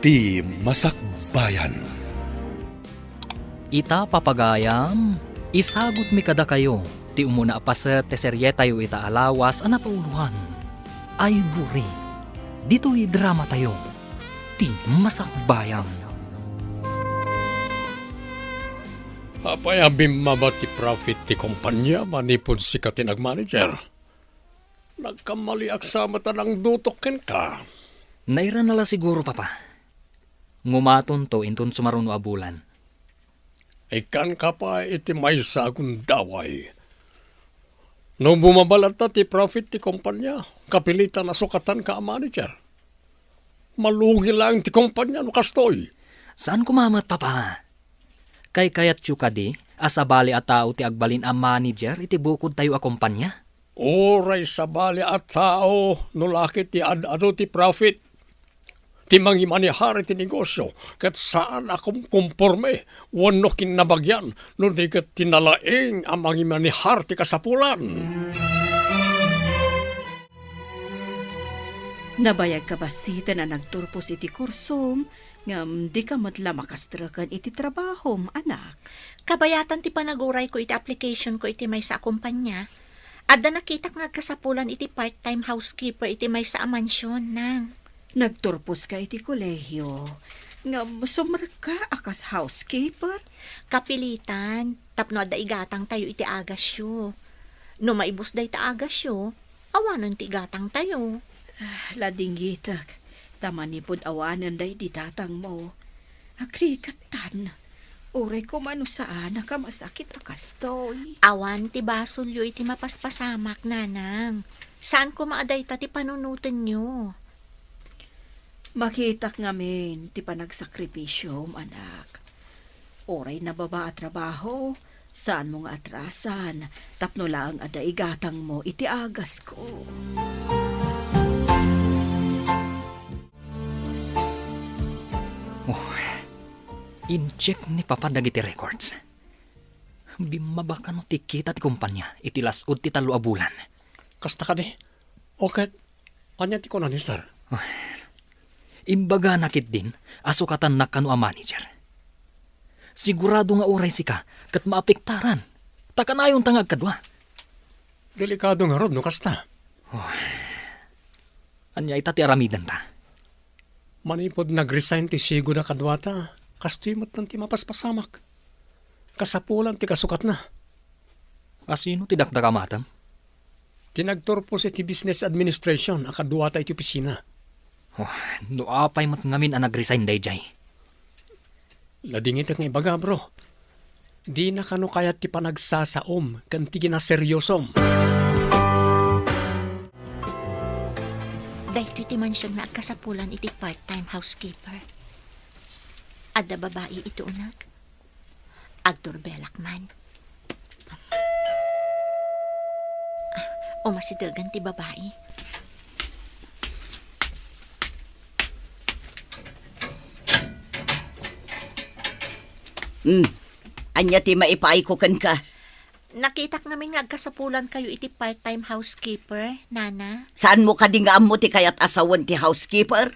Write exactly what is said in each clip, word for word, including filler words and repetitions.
Ti Masakbayan. Ita, papagayam, isagutmi kadakayo ti umuna a paset ti serietayo ita a lawas a napauloan, Ivory. Ditoy dramatayo, Ti Masakbayan. Apay a bimmaba ti profit ti kompania manipud sika ti nagmanager? Nagkamaliak sa met a nangdutok kenka. Nairana la siguro, Papa. Ngumatonto inton sumaruno a bulan. Ikkanka pay iti maysa a gundaway. No bumaba latta ti profit ti kompania, kapilitan a sukatanka a manager. Malugi laeng ti kompania no kastoy. Saan koma met, Papa. Kaykayatyo kadi a sabali a tao ti agbalin a manager iti bukodtayo a kompania? Uray sabali a tao no la ket ti ad-adu ti profit ti mangimanehar iti negosio ket saan a kumkomporme wenno kinnabagian no di ket ti nalaing a mangimanehar ti kasapulan. Nabayagka bassit a nagturpos iti kursom, ngem dika met la makastreken iti trabahom, anak. Kabayatan ti panagurayko iti applicationko iti maysa a kompania. Adda nakitak nga agkasapulan iti part-time housekeeper iti maysa a mansion, nang. Nagturposka iti kolehio, ngem sumrekka a kas housekeeper? Kapilitan, tapno adda igatangtayo iti agasyo. No maibus dayta agasyo, awanen ti igatangtayo. Ah, ladingitek, ta manipud awanen daydi datangmo. Agrikattan, uray koma no saan a kamasakit a kastoy. Awan ti basolyo iti mapaspasamak, nanang. Saan koma a dayta ti panunotenyo. Makitak ngamin ti panagsakripisyom, anak. Uray nababa a trabaho, saanmo nga atrasan tapno laeng adda igatangmo iti agasko. Oh, in-check ni Papa dagiti records. Bimmaba kano ti kita ti kompania iti las-ud ti tallo a bulan. Kasta kadi? O ket, ania ti kuna ni Sir? Imbagana ketdin a sukatannak kano a manager. Sigurado nga uray sika ket maapektaran, ta kanayonta nga agkadua. Delikado ngarud no kasta. Oh. Ania ita ti aramidenta? Manipud nag-resign ti sigud a kaduata, kastoy met ti mapaspasamak. Kasapulan ti kasukatna. Asino ti dakdakamatem? Ti nagturpos iti business administration a kaduata iti opisina. Oh, no apay met ngamin a nag-resign daydiay? Ladingitek nga ibaga, bro. Dina kano kayat ti panagsasaom ken ti kinaseriosom. Daytoy ti mansion nga agkasapulan iti part-time housekeeper. Adda babai iti uneg. Agdurbelak man. Ah, umasidegen ti babai. Hmm. Ania ti maipaayko kenka? Nakitak ngamin nga agkasapulankayo iti part-time housekeeper, Nana. Saanmo kadi nga ammo ti kayat a sawen ti housekeeper?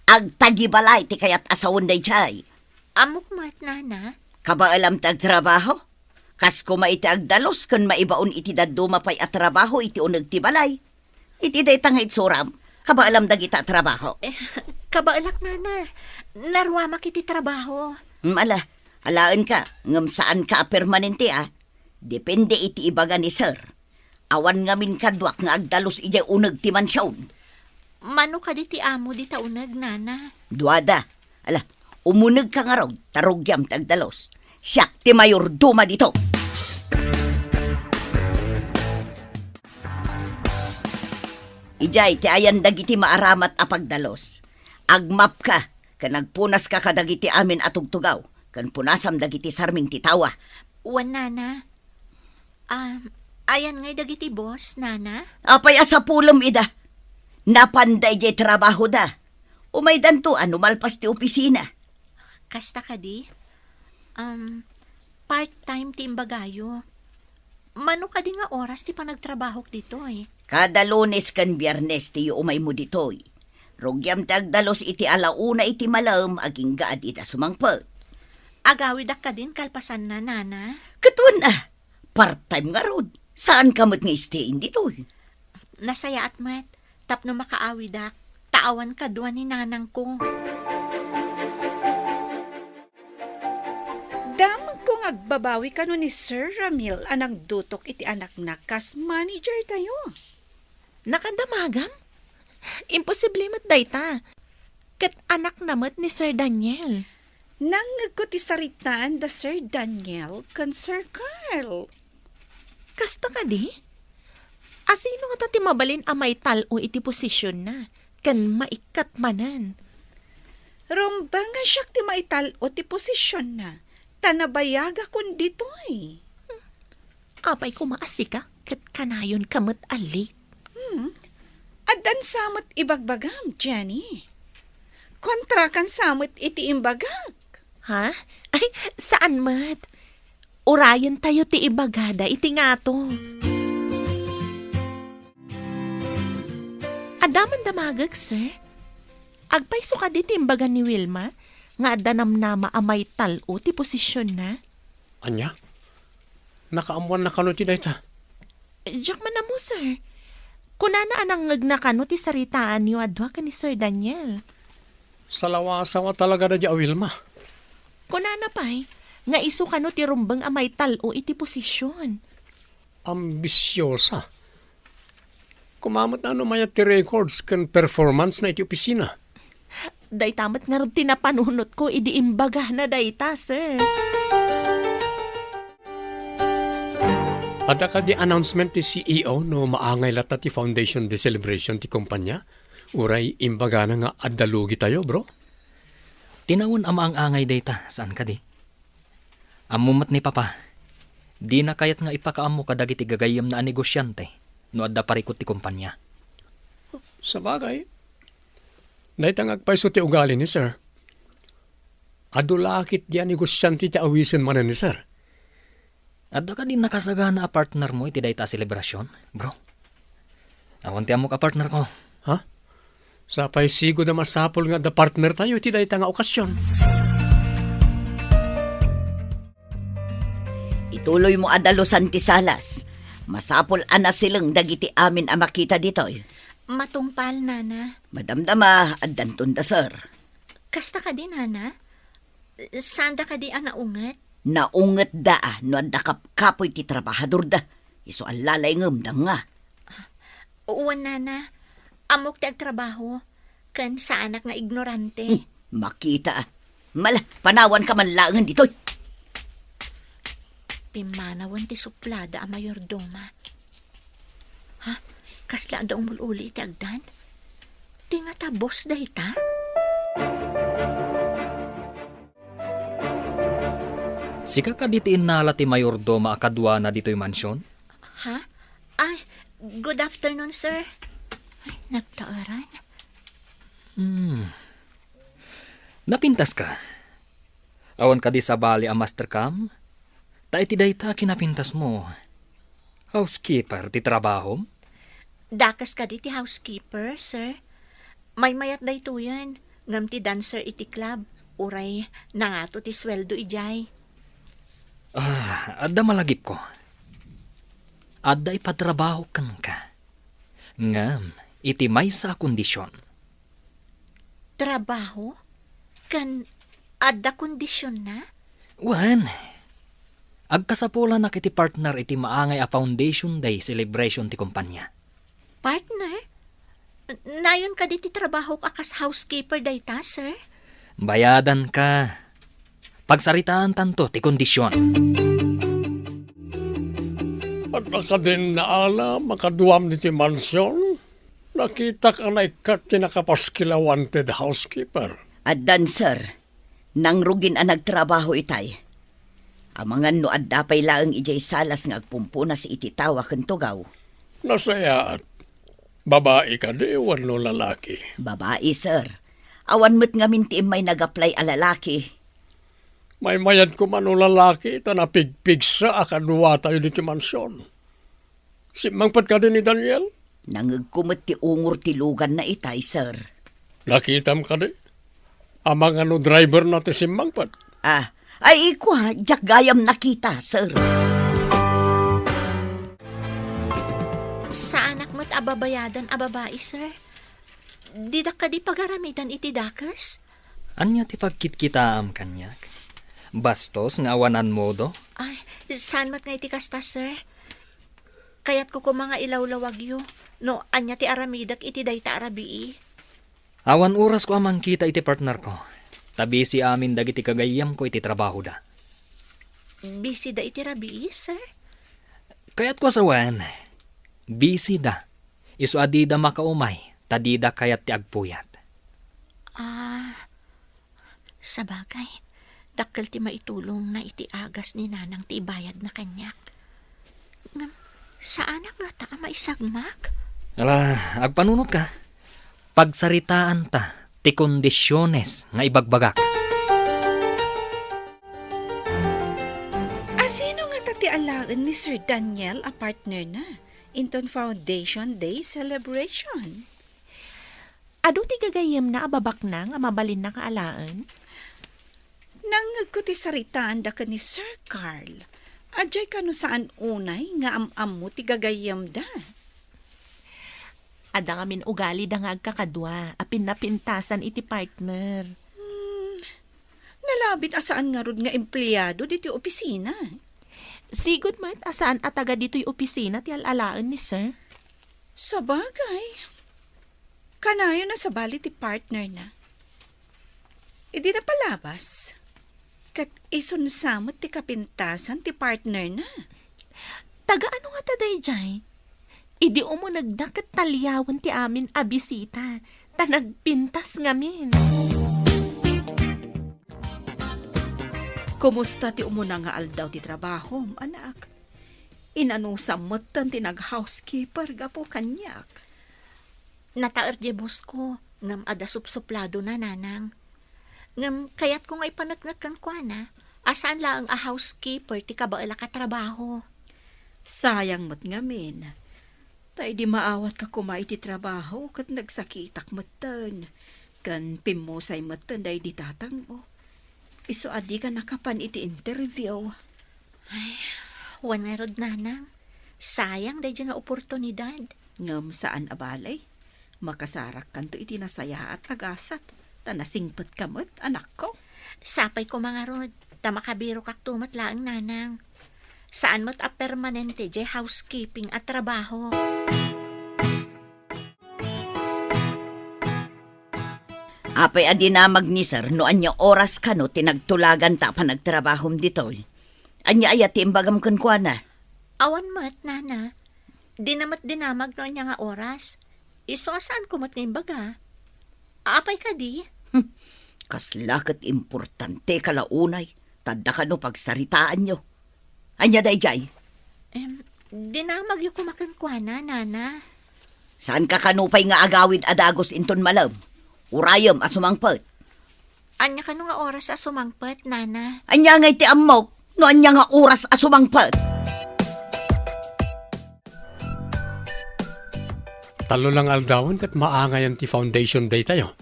Agtagibalay ti kayat a sawen daydiay. Ammok met, Nana. Kabaelam ti agtrabaho? Kas koma iti agdalus ken maibaon iti dadduma pay a trabaho iti uneg ti balay. Iti dayta nga itsuram, kabaelam dagita a trabaho. Eh, kabaelak, Nana. Naruamak iti trabaho. Hmm, ala, alaenka, ngem saanka a permanente, a. Depende iti ibaga ni Sir. Awan ngamin kaduak nga agdalus idiay uneg ti mansion. Mano kadi ti amo dita uneg, Nana? Duada. Ala, umunegka ngarud, ta rugiam ti agdalus. Siak ti mayordoma dito. Idiay ti ayan dagiti maaramat a pagdalus. Agmapka, ken agpunaska kadagiti amin a tugtugaw, ken punasam dagiti sarming ti tawa. Wen, Nana. Ah, ayan ngay dagiti boss, Nana? Apay a sapulem ida? Napanda idiay trabahoda. Umaydanto a no malpas ti opisina. Kasta kadi? Um, part-time ti imbagayo. Mano kadi nga oras ti panagtrabahok ditoy? Kada Lunes ken Biernes ti umaymo ditoy. Rugiam ti agdalus iti alauna iti malem agingga a dida sumangpet. Agawidak kadin kalpasanna, Nana? Ket wen a, part-time ngarud. Saanka met nga stay-in ditoy. Nasayaat met tapno makaawidak, ta awan kadua ni nanangko. Damagko nga agbabawi kano ni Sir Ramil a nangdutok iti anakna kas manager tayo. Nakadamagam? Imposible met dayta. Ket anakna met ni Sir Daniel. Nangngegko ti saritaan da Sir Daniel ken Sir Carl. Kasta kadi? Asino ngata ti mabalin a maital-o iti posisionna ken maikkat manen? Rumbeng a siak ti maital-o ti posisionna, ta nabayagakon ditoy. Apay koma a sika ket kanayonka met a late? Hmm. Addan sa met ibagbagam, Jenny. Kontrakan sa met iti imbagak. Ha? Ay, saan met? Urayentayo ti ibagada iti ngato. Adda man damagek, sir. Agpayso kadi ti imbaga ni Wilma nga adda namnama a maital-o ti posisionna? Ania? Nakaammoanna kano ti dayta? Diak man ammo, sir. Kunana a nangngegna kano ti saritaanyo a dua ken ni Sir Daniel. Salawasawa talaga daydi a Wilma. Kunana pay nga isu kano ti rumbeng a maital-o iti posision. Ambisiosa. Koma met no mayat ti records ken performance na iti opisina. Dayta met ngarud ti napanunotko idi imbagana dayta, sir. Adda kadi announcement ti C E O no maangay latta ti Foundation Day celebration ti kumpanya? Uray imbagana nga adda lugitayo, bro? Tinawen a maang-angay dayta, saan kadi? Ammo met ni Papa, dina kayat nga ipakaammo kadagiti gagayyemna a negosiante no adda parikut ti kumpanya. Sabagay, dayta nga agpayso ti ugali ni Sir. Adu la ketdi a negosiante ti awisen manen ni Sir. Adda kadi nakasagana a partnermo iti dayta a selebrasyon, bro? Awan ti ammok a partnerko. Ha? Sapay sigud a masapul nga adda partnertayo iti dayta nga okasyon. Ituloymo a dalusan ti salas. Masapul a nasileng dagiti amin a makita ditoy. Matungpal, Nana. Madamdama, addanton da, sir. Kasta kadi, Nana? Saanda kadi a naunget? Naungetda a no adda kapkapoy ti trabahadorda. Isu a lalayngem da nga. Wen, Nana. Ammok ti agtrabaho, ken saanak nga ignorante. Hmm, makita a. Mala, panawanka man laengen ditoy. Pimmanawen ti suplada a mayordoma. Ha? Kasla adda umul-uli iti agdan? Ti ngata boss dayta? Sika kadi ti innala ti mayordoma a kaduana ditoy mansion? Ha? Ay, good afternoon, sir. Ay, nagtaeran. Hmm. Napintaska? Awan kadi sabali a mastercam? Ta iti dayta a kinapintasmo, housekeeper ti trabahom? Dakes kadi ti housekeeper, sir. Maymayat daytoyen, ngem ti dancer iti club, uray nangato ti sueldo idiay. Ah, adda malagipko. Adda ipatrabahok kenka. Ngem, iti maysa a kondision. Trabaho? Ken adda kondisionna? Wen, agkasapulanak iti partner iti maangay a Foundation Day celebration ti kumpanya. Partner? N-, nayon kadi ti trabahok a kas housekeeper dayta, sir? Bayadanka. Pagsaritaantanto ti kondision. Adda kadin naalam a kaduam ditoy mansion? Nakitak a naikkat ti nakapaskil a wanted housekeeper. Addan, sir. Nangrugin a nagtrabaho itay. Amangan no adda pay laeng idiay salas nga agpumpunas iti tawa ken tugaw. Nasayaat. Babai kadi wenno lalaki? Babai, sir. Awan met ngamin ti immay nag-apply a lalaki. Maymayat koma no lalaki ta napigpigsa a kaduatayo ditoy mansion. Simmangpet kadi ni Daniel? Nangegko met ti ungor ti luganna itay, sir. Nakitam kadi? Amangan no driver na ti simmangpet? Ah, ay, kua, diak gayam nakita, sir. Saanak met a babayadan a babai, sir. Didak kadi pagaramidan iti dakes? Ania ti pagkitkitaam kaniak? Bastos nga awanan modo? Ay, saan met nga iti kasta, sir? Kayatko koma nga ilawlawagyo no ania ti aramidek iti dayta a rabii. Awan orasko a mangkita iti partnerko, ta busy amin dagiti gagayyemko iti trabahoda. Busy da iti rabii, sir? Kayatko a sawen, busy da. Isu a dida makaumay, ta dida kayat ti agpuyat. Ah, sabagay, dakkel ti maitulongna iti agas ni Nanang ti ibayadna kaniak. Ngem, saanak ngata a maisagmak? Ala, agpanunotka. Pagsaritaanta ti kondisiones nga ibagbagak. Asino ngata ti alaen ni Sir Daniel a partnerna inton Foundation Day celebration? Adu ti gagayyemna a babaknang a mabalinna nga alaen? Nangngegko ti saritaanda ken ni Sir Carl. Adiay kano saan unay nga am-ammo ti gagayyemda? Adda ngamin ugalida nga agkakadua a pinnapintasan iti partner. Hmm, nalabit a saan ngarud nga empleado ditoy opisina. Sigud met a saan a taga ditoy opisina ti al-alaen ni Sir. Sabagay. Kanayon a sabali ti partnerna. Idi napalabas, ket isunsa met ti kapintasan ti partnerna. Taga ano ngata daydiay? Idi umunegda ket taliawen ti amin a bisita, ta nagpintas ngamin. Kumusta ti umuna nga aldaw ti trabahom, anak? Inanusam metten ti nag-housekeeper gapu kaniak. Nataer diay boss ko, ngem adda supsupladona, Nanang. Ngem kayatko nga ipaneknek kenkuana a saan laeng a housekeeper ti kabaelak a trabaho. Sayang met ngamin. Ta idi maawatka koma iti trabaho ket nagsakitak metten, ken pimmusay metten daydi tatangmo. Isu a dika nakapan iti interview. Ay, wen ngarud, Nanang. Sayang daydiay nga oportunidad. Ngem saan a bale. Makasarakkanto iti nasayaat a gasat, ta nasingpetka met, anakko. Sapay koma ngarud, ta makabirokakto met laeng, Nanang. Saan met a permanente diay housekeeping a trabaho. Apay a dinamag ni Sir no ania oras kano ti nagtulaganta a panagtrabahom ditoy? Ania aya ti imbagam kenkuana? Awan met, Nana. Dina met dinamag no ania nga oras. Isu a saanko met nga imbaga. Apay kadi? Hmm, kasla ket importanteka la unay, ta adda kano pagsaritaanyo. Ania daydiay? Em, dinamagyo koma kenkuana, Nana. Saanka kano pay nga agawid a dagus inton malem? Urayem a sumangpet. Ania kano nga oras a sumangpet, Nana? Ania ngay ti ammok no ania nga oras a sumangpet? Tallo lang aldawen ket maangayan ti foundation day tayo.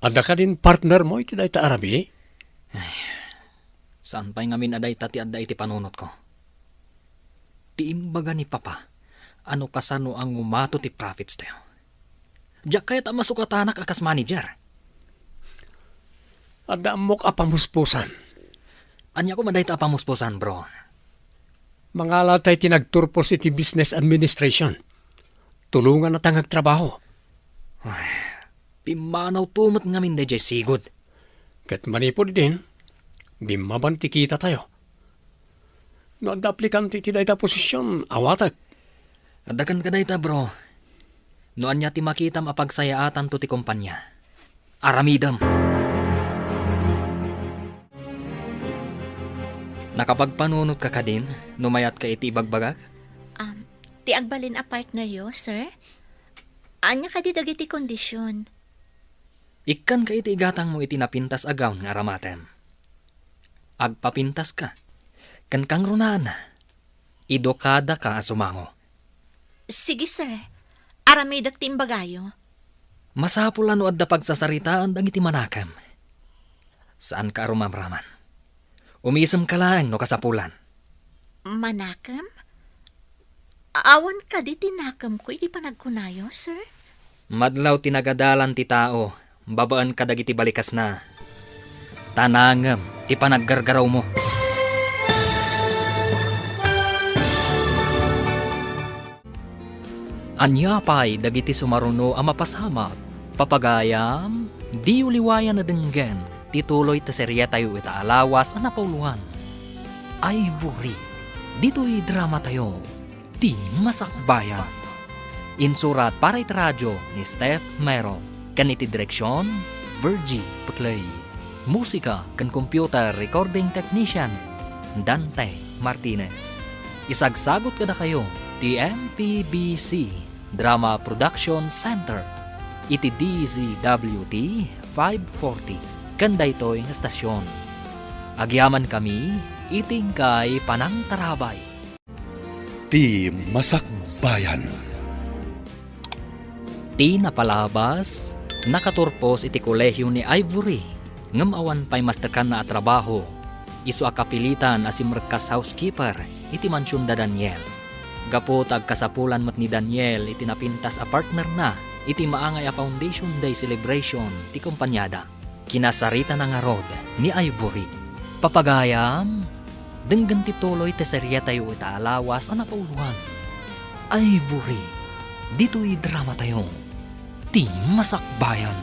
Adda kadin partner mo iti dayta a rabii? Ay, saan pay ngamin a dayta ti adda iti panunotko. Ti imbaga ni Papa a no kasano a ngumato ti profits tayo. Diak kayat a masukatanak a kas manager. Adda ammok a pamuspusan. Ania koma dayta a pamuspusan, bro? Mangala tay ti nagturpos iti business administration. Tulonganna ta nga agtrabaho. Ay, pimmanaw to met ngamin daydiay sigud. Ket manipud idin, bimmaban ti kita tayo. No adda aplikante iti dayta a posisyon, awatek. Adda kenka dayta, bro. No ania ti makitam a pagsayaatanto ti kompania, aramidem. Nakapagpanunotka kadin no mayatka iti ibagbagak? Am, ti agbalin a partneryo, sir? Ania kadi dagiti kondisyon? Ikkanka iti igatangmo iti napintas a gown nga aramatem. Agpapintaska. Ken kangrunaan, idukadaka a sumango. Sige, sir. Aramidek ti imbagayo. Masapul a no adda pagsasaritaan dagiti manakem. Saanka a rumamraman. Umisemka laeng no kasapulan. Manakem? Awan kadi ti nakemko iti panagkunayo, sir? Madlaw ti nagadalan ti tao babaen kadagiti balikasna. Ta nangem ti panaggargarawmo. Ania pay dagiti sumaruno a mapasamak? Papagayam, diyo liwayan a denggen ti tuloy ti serietayo ita a lawas a napauloan. Ivory, ditoy dramatayo, ti Masakbayan. Insurat para iti radio ni Steph Mero, ken iti direksion, Virgie Puclay. Musika ken computer recording technician, Dante Martinez. Isagsagut kadakayo ti M P B C Drama Production Center iti D Z W T five forty ken daytoy nga estasion. Agyamankami iti inkay panangtarabay. Ti Masakbayan. Ti napalabas, nakaturpos iti kolehio ni Ivory, ngem awan pay mastekanna a trabaho. Isu a kapilitan a simrekka as housekeeper iti mansion da Daniel. Gapu ta agkasapulan met ni Daniel iti napintas a partnerna iti maangay a Foundation Day celebration ti kompaniada. Kinasaritana ngarud ni Ivory. Papagayam, denggen ti tuloy ti serietayo ita a lawas a napauloan. Ivory, ditoy dramatayo, ti Masakbayan.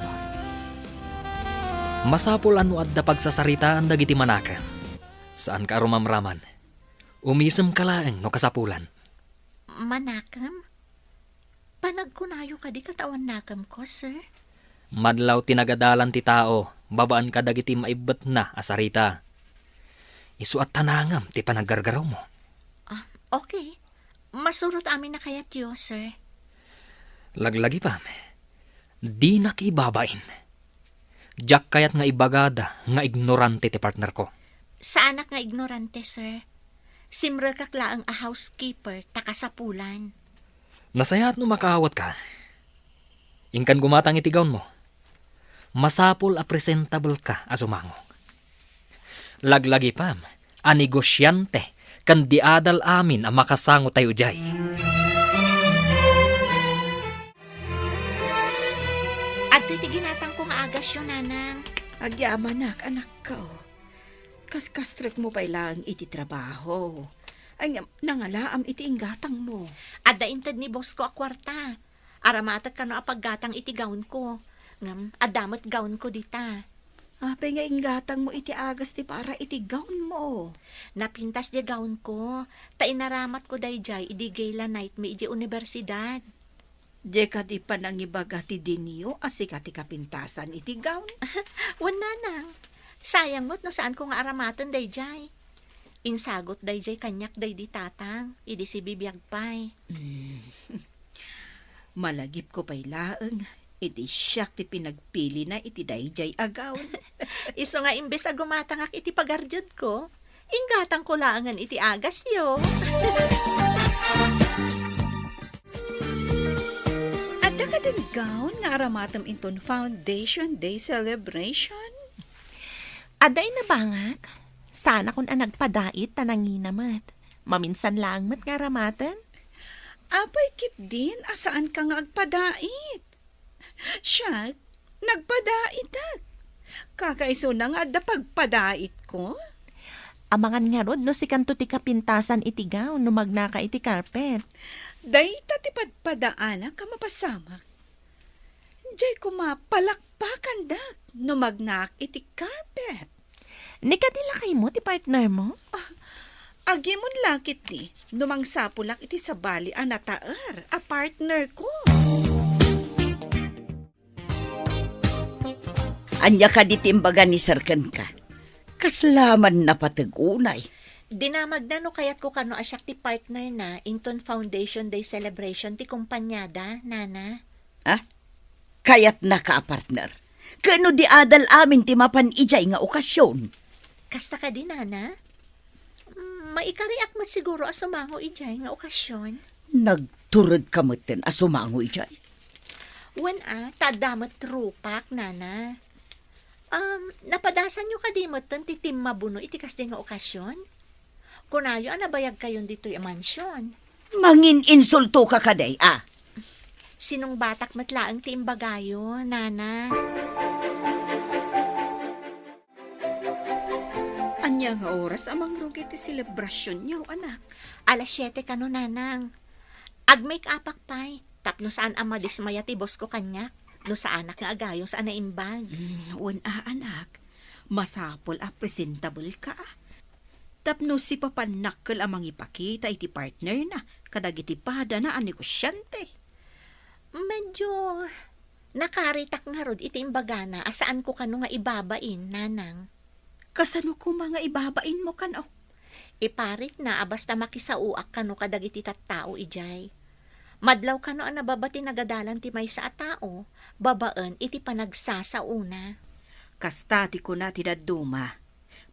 Masapul a no adda pagsasaritaan dagiti manakem. Saanka a rumamraman. Umisemka laeng no kasapulan. Manakem? Panagkunayo kadi ket awan nakemko, sir? Madlaw ti nagadalan ti tao babaen kadagiti maibbetna a sarita. Isu a ta nangem ti panaggargarawmo. Ah, okay. Masurot amin a kayatyo, sir. Laglagipam, dinak ibabain. Diak kayat nga ibagada nga ignorante ti partnerko. Saanak nga ignorante, sir. Simrekak laeng a housekeeper ta kasapulan. Nasayaat no makaawatka. Inkan gumatang iti gownmo. Masapul a presentableka a sumango. Laglagipam a negosiante ken di adal amin a makasangotayo idiay. Adtoy ti ginatangko nga agasyo, nanang. Agyamanak, anakko. Kaskastrekmo pay laeng iti trabaho. Ay, ngem, nangalaam iti inggatangmo. Adda inted ni bossko a kuarta. Aramatek kano a paggatang iti gownko. Ngem, adda met gownko dita. Apay nga inggatangmo iti agas ti para iti gownmo? Napintas diay gownko, ta inaramatko daydiay idi gala night mi idiay universidad. Diay kadi panangibaga ti dinio a sika ti kapintasan iti gown? Wen, nanang. Sayang met no saanko nga aramaten daydiay. Insagot daydiay kaniak daydi tatang, idi sibibiag pay. Mm. Malagipko pay laeng, iti siak ti pinagpilina iti daydiay a gown. Isu nga imbes a gumatangak iti pagardiedko, inggatangko laengen iti agasyo. Adda kadin gown nga aramatem inton Foundation Day celebration? Adda, inabangak. Saanakon a nagpadait ta nangina met. Maminsan laeng met nga aramaten. Apay ketdin a saanka nga agpadait? Siak, nagpadaitak. Kakaisuna nga adda pagpadaitko. Amangan ngarud no sikanto ti kapintasan iti gown no magnaka iti carpet. Dayta ti padpadaanak a mapasamak. Diay koma palakpakandak no magnak iti carpet. Ni kadi lakaymo ti partnermo? Ah, agimon la ketdi no mangsapulak iti sabali a nataer a partnerko. Ania kadi ti imbaga ni Sir kenka? Kasla man napateg unay. Dinamagna no kayatko kano a siak ti partnerna inton Foundation Day celebration ti kompaniada, Nana. Ah? Kayatnaka a partner? Ken no di adal amin ti mapan idiay nga okasion? Kasta kadi, Nana? Mm, maikariak met siguro a sumango idiay nga okasion. Nagturedka metten a sumango idiay? Wen a, ta adda met rupak, nana. Um, napadasanyo kadi metten ti timmabuno iti kasdi nga okasion? Kunayo a nabayagkayon ditoy a mansion. Mangin-insultoka kadi, a? Sinungbatak met laeng ti imbagayo, nana. Ania nga oras a mangrugi ti selebrasionyo, anak? Alas siete kano, nanang. Ag-make-upak pay, tapno saan a madismaya ti boss ko kaniak, no saanak nga agayos a naimbag. Mm, wen a, anak. Masapul a presentable ka. Tapno sipapannakkel a mangipakita iti partnerna kadagiti padana a negosyante. Medyo nakaritak ngarud iti imbagana a saanko kano nga ibabain, nanang. Kasano koma nga ibabainmo kano? Iparitna a basta makisaoak kano kadagiti tattao idiay. Madlaw kano a nababa ti nagadalan ti maysa a tao babaen iti panagsasaona. Kasta ti kuna ti dadduma.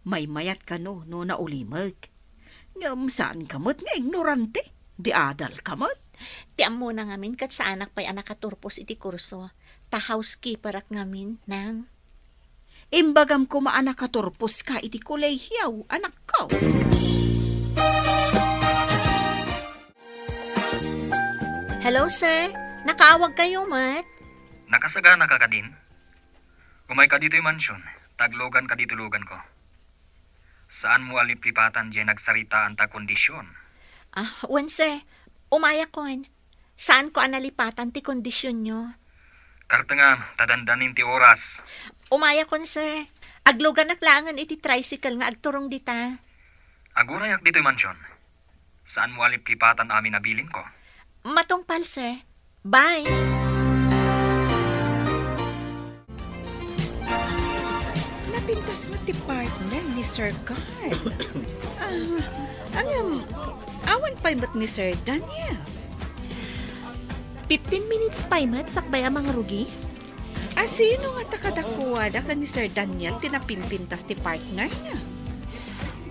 Maymayat kano no naulimek. Ngem saan ka met nga ignorante. Di adal ka met. Ti ammona ngamin ket saanak pay a nakaturpos iti kurso. Ta housekeeperak ngamin, nang. Imbagam koma a nakaturpos ka iti kolehiaw, anakko. Hello, sir. Nakaawag kayo met? Nakasagana ka kadin? Umayka ditoy mansion, ta agluganka ditoy luganko. Saanmo a liplipatan diay nagsaritaanta a kondision. Ah, wen, sir. Umayakon. Saanko a nalipatan ti kondisionyo. Kartengam, ta dandanin ti oras. Umayakon, sir. Agluganak laengen iti tricycle nga agturong dita. Agurayak ditoy mansion. Saanmo a liplipatan amin a bilinko. Matungpal, sir. Bye. Napintas met ti partner ni Sir Carl. Ah, ngem, awan pay met ni Sir Daniel. Fifteen minutes pay met sakbay a mangrugi. Asino ngata kadakuada ken ni Sir Daniel ti napimpintas ti partnerna?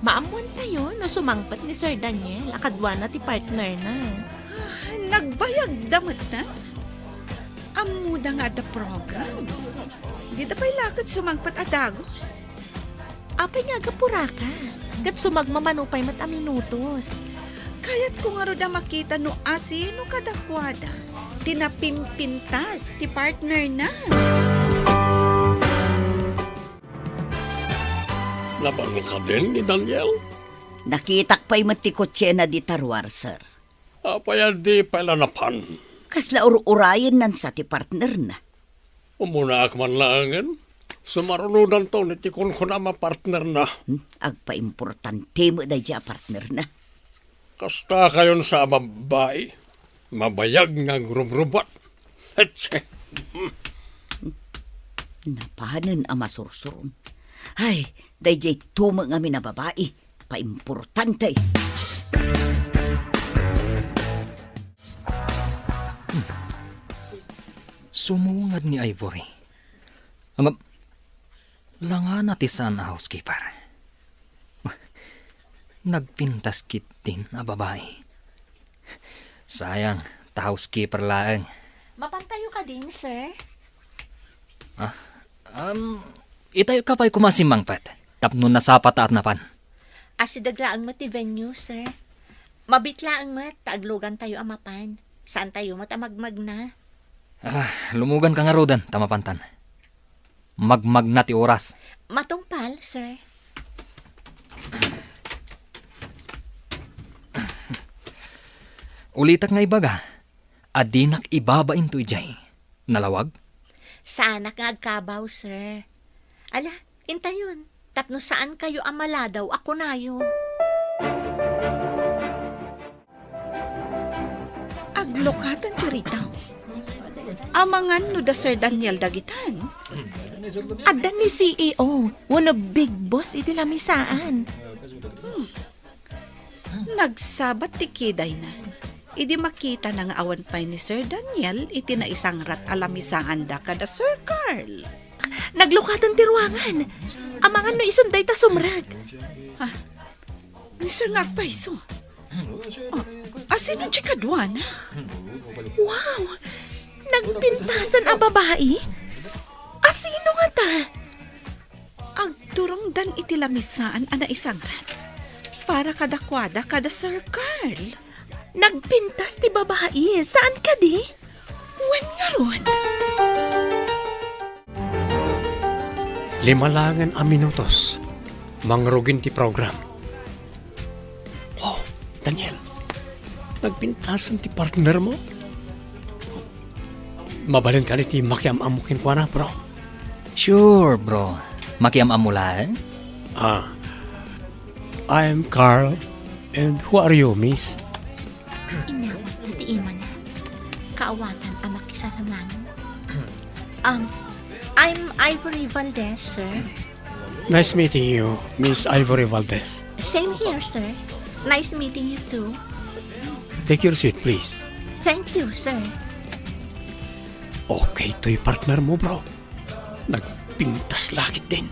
Maammoantayo no sumangpet ni Sir Daniel a kaduana ti partnerna. Ah, nagbayagda met, a? Ammoda nga adda program. Dida pay la ket sumangpet a dagus. Apay nga agapuraka? Ket sumagmamano pay met a minutos. Kayatko ngarud a makita no asino kadakuada ti napimpintas ti partnerna. Napan kadin ni Daniel? Nakitak pay met ti kotsena dita ruar, sir. Apay a di pay la napan? Kasla ur-urayennan sa ti partnerna. Umunaak man laengen. Sumarunodanton iti kunkunam a partnerna. Hmm, agpaimportante met daydiay a partnerna. Kasta kayon sa a babbai, mabayag nga agrubrubat. Hetse! Napanen a masursuron. Ay, daydiay tumeng amin a babai, paimportante. Hmm. Sumungad ni Ivory. Ngem, langana ti saan a housekeeper. Nagpintas ketdin a babai. Sayang, ta housekeeper laeng. Mapantayo kadin, sir? Ah, um, itayo ka pay koma a simmangpet, tapno nasapa ta a napan. Asideg laeng met ti venue, sir. Mabiit laeng met ta aglugantayo a mapan. Saantayo met a magmagna. Ah, lumuganka ngaruden ta mapantan. Magmagna ti oras. Matungpal, sir. Ulitek nga ibaga, a dinak ibabain toy diay. Nalawag? Saanak nga agkabaw, sir. Ala, intayon, tapno saankayo a maladaw a kunayo. Aglukaten ti ritaw. Amangan no da Sir Daniel dagitan? Adda ni C E O wenno Big Boss iti lamisaan. Hmm. Nagsabat ti kidayna idi makitana nga awan pay ni Sir Daniel iti naisangrat a lamisaanda kada Sir Carl. Naglukaten ti ruangan. Amangan no isun dayta sumrek. Ah, ni Sir nga agpayso. Ah, asino ti kaduana? Wow! Nagpintasan a babai? Asino ngata? Agturongdan iti lamisaan a naisangran para kadakuada kada Sir Carl. Nagpintas ti babai, saan kadi? Wen ngarud. Lima laengen a minutos, mangrugin ti program. Oh, Daniel, nagpintasan ti partner mo? Mabalin kadi ti makiam-ammo kenkuana, bro? Sure, bro. Makiam-ammo laeng? Ah, I'm Carl, and who are you, miss? Inawatna ti imana. Kaawatan a makisalamangan. Um, I'm Ivory Valdez, sir. Nice meeting you, Miss Ivory Valdez. Same here, sir. Nice meeting you too. Take your seat, please. Thank you, sir. Okay toy partner mo, bro. Nagpintas la ketdin.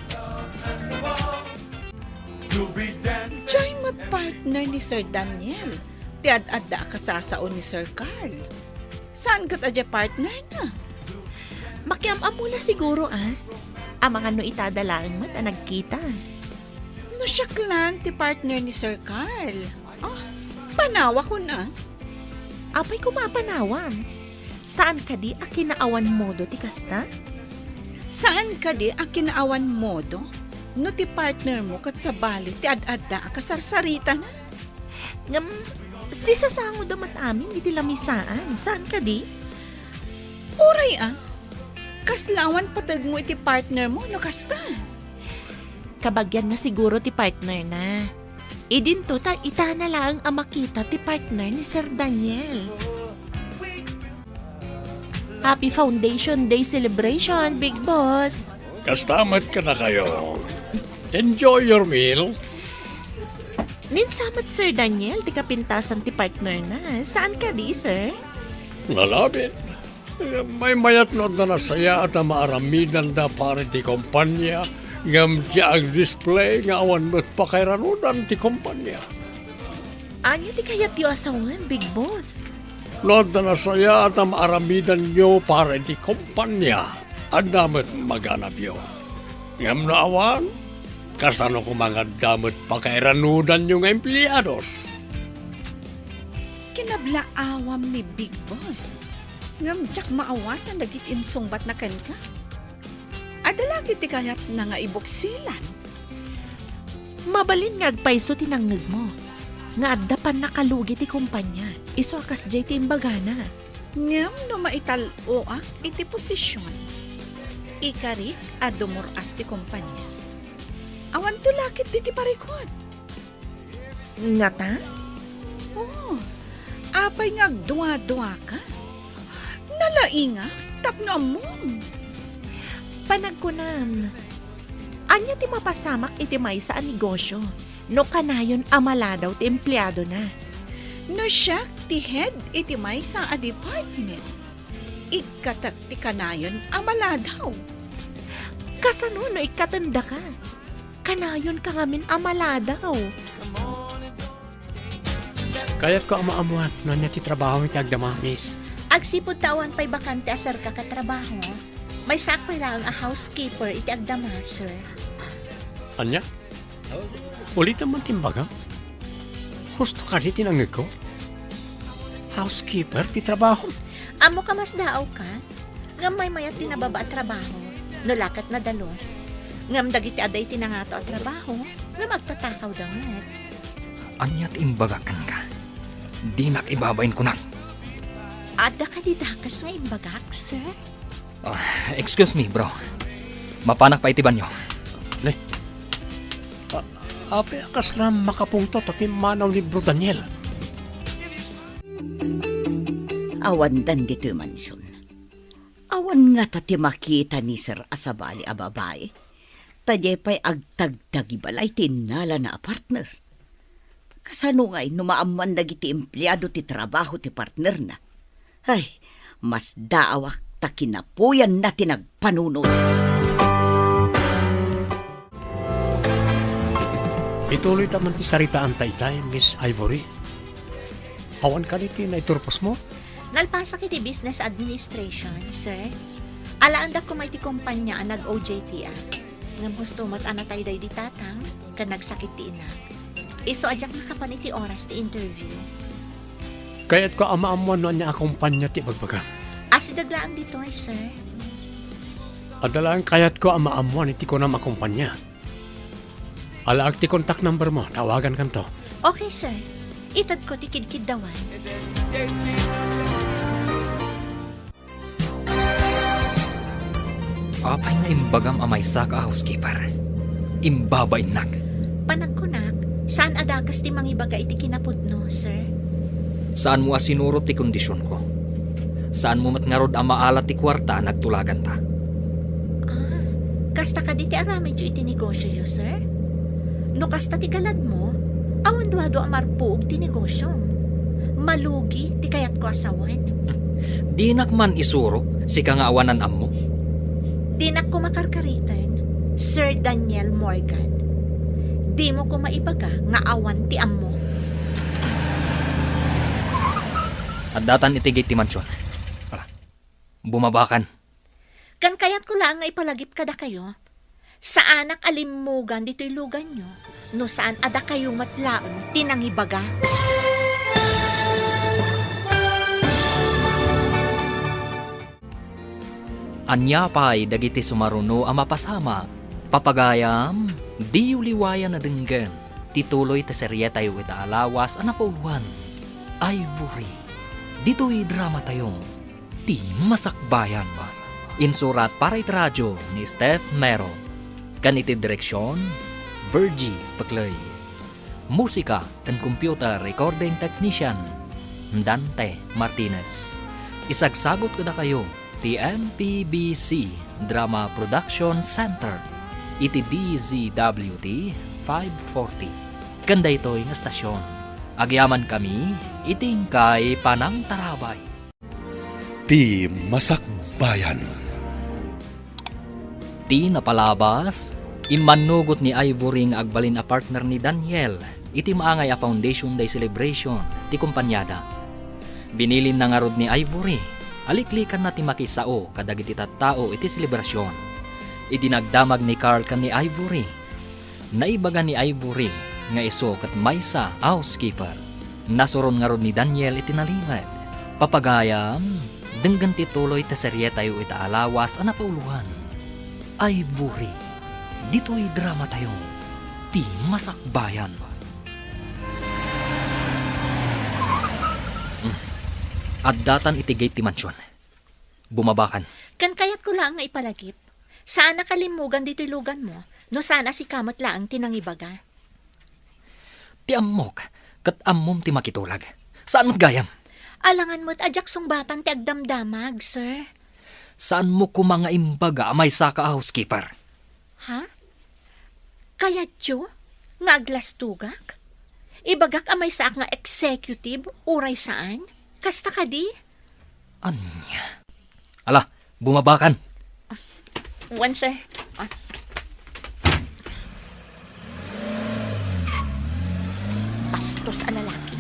Diay met partner ni Sir Daniel ti ad-adda a kasasao ni Sir Carl. Saan ket a diay partner na? Makiam-ammo la siguro, ah. Amangan no ita da laeng met a nagkita. No siak laeng ti partner ni Sir Carl. Oh, panawakon, ah. Apay koma a panawam? Saan kadi a kinaawan modo ti kasta? Saan kadi a kinaawan modo no ti partner mo ket sabali ti ad-adda a kasarsaritana? Ngem, sisasangoda met amin iti lamisaan. Saan kadi? Uray, ah. Kasla awan pategmo iti partner mo no kasta? Kabagianna siguro ti partner na. Idinto ta itana laeng a makita ti partner ni Sir Daniel. Happy Foundation Day celebration, Big Boss! Kasta met kadakayo. Enjoy your meal. Ninsa met, Sir Daniel, ti kapintasan ti partner na. Saan kadi, sir? Nalabit. Maymayat no adda nasayaat a maaramidanda para iti kompania, ngem diay agdisplay nga awan met pakairanudan ti kompania. Ania ti kayatyo a sawen, Big Boss? No adda nasayaat a maaramidanyo para iti kompania, adda met maganabyo. Ngem no awan, kasano koma nga adda met pakairanudanyo nga empleados? Kinablaawam ni Big Boss, ngem diak maawatan dagiti insungbatna kenka. Adda la ketdi kayatna nga ibuksilan? Mabalin nga agpayso ti nangngegmo, nga adda pannakalugi ti kompania, isu a kasdiay ti imbagana. Ngem no maital-oak iti posision, ikarik a dumur-as ti kompania. Awanto la ketdi ti parikut. Ngata? Oh, apay nga agduaduaka? Nalaingak tapno ammom. Panagkunam, ania ti mapasamak iti maysa a negosio no kanayon a maladaw ti empleadona? No siak ti head iti maysa a department, ikkatak ti kanayon a maladaw. Kasano no ikkatendaka? Kanayonka ngamin a maladaw. Kayatko a maammoan no ania ti trabahom iti agdama, miss. Agsipud ta awan pay bakante a serka ket trabaho, maysaak pay laeng a housekeeper iti agdama, sir. Ania? Ulitem man ti imbagam. Husto kadi ti nangngegko? Housekeeper ti trabahom? Ammok a masdaawka. Ngem maymayat ti nababa a trabaho, no la ket nadalus. Ngem dagiti adda iti nangato a trabaho, ngem agtatakawda met. Ania ti imbagak kenka? Dinak ibabain kunak. Adda kadi dakes nga imbagak, sir? Ah, excuse me, bro. Mapanak pay iti banyo. Ne? A-, apay a kasla makapungtot a pimmanaw ni Bro Daniel? Awandan ditoy mansion. Awan ngata ti makita ni Sir a sabali a babai, ta diay pay agtagtagi balay ti innalana a partner. Kasano ngay no maammoan dagiti empleado ti trabaho ti partnerna? Ay, masdaawak ta kinapuyanna ti nagpanunot. Ituloyta man ti saritaanta itay, Miss Ivory. Awan kadi ti naiturposmo? Nalpasak iti business administration, sir. Alaandak koma iti kompanya a nag-O J T-ak. Ngem husto met a natay daydi tatang ken nagsakit ti inak. Isu a diak makapan iti oras ti interview. Kayatko a maammuan no ania a kompanya ti ibagbagam. Asideg laeng ditoy, sir. Adda laeng kayatko a maammuan iti kunam a kompanya. Alaak ti contact number mo, tawagankanto. Okay, sir. Itedko ti kidkiddawan. Apay nga imbagam a maysaka a housekeeper? Imbabainnak. Panagkunak, saan a dakes ti mangibaga iti kinapudno, sir? Saanmo a sinurot ti kondisionko. Saanmo met ngarud a maala ti kuarta a nagtulaganta. Ah, kasta kadi ti aramidyo iti negosioyo, sir? No kasta ti galadmo, awan duadua a marpuog ti negosiom. Malugi ti kayatko a sawen. Dinak man isuro, sika nga awanan ammo. Dinak koma karkariten, Sir Daniel Morgan. Dimo koma ibaga nga awan ti ammo. Addatan iti gate ti mansion. Ala, bumabakan. Ken kayatko laeng nga ipalagip kadakayo, saanak a limmugan ditoy luganyo no saan a dakayo met laeng ti nangibaga. Ania pay dagiti sumaruno a mapasamak? Papagayam, diyo liwayan a denggen ti tuloy ti serietayo ita a lawas a napauloan, Ivory. Ditoy dramatayo, Ti Masakbayan. Insurat para iti radio ni Steph Mero. Ken iti direksion, Virgie Peclay. Musika ken computer recording technician, Dante Martinez. Isagsagut kadakayo ti M P B C Drama Production Center iti D Z W T five forty. Ken daytoy nga estasion, agyamankami iti inkay panangtarabay. Ti Masakbayan. Ti napalabas, immannugot ni Ivory nga agbalin a partner ni Daniel iti maangay a Foundation Day celebration ti kompaniada. Binilinna ngarud ni Ivory a liklikanna ti makisao kadagiti tattao iti selebrasion. Idi nagdamag ni Carl ken ni Ivory, naibaga ni Ivory nga isu ket maysa a housekeeper. Nasuron ngarud ni Daniel iti nalimed. Papagayam, denggen ti tuloy ti serietayo ita a lawas a napauloan, Ivory. Ditoy dramatayo, Ti Masakbayan. Hmm. Addatan iti gate ti mansion. Bumabakan. Ken kayatko laeng nga ipalagip, saanak a limmugan ditoy luganmo no saan a sika met laeng ti nangibaga. Ti ammok, ket ammom ti makitulag. Saan met gayam? Alangan met a diak sungbatan ti agdamdamag, sir. Saanmo koma nga imbaga a maysaka a housekeeper? Ha? Kayatyo nga aglastogak? Ibagak a maysaak nga executive, uray saan? Kasta kadi? Ania? Ala, bumabakan! Wen, sir. Ah. Bastos a lalaki.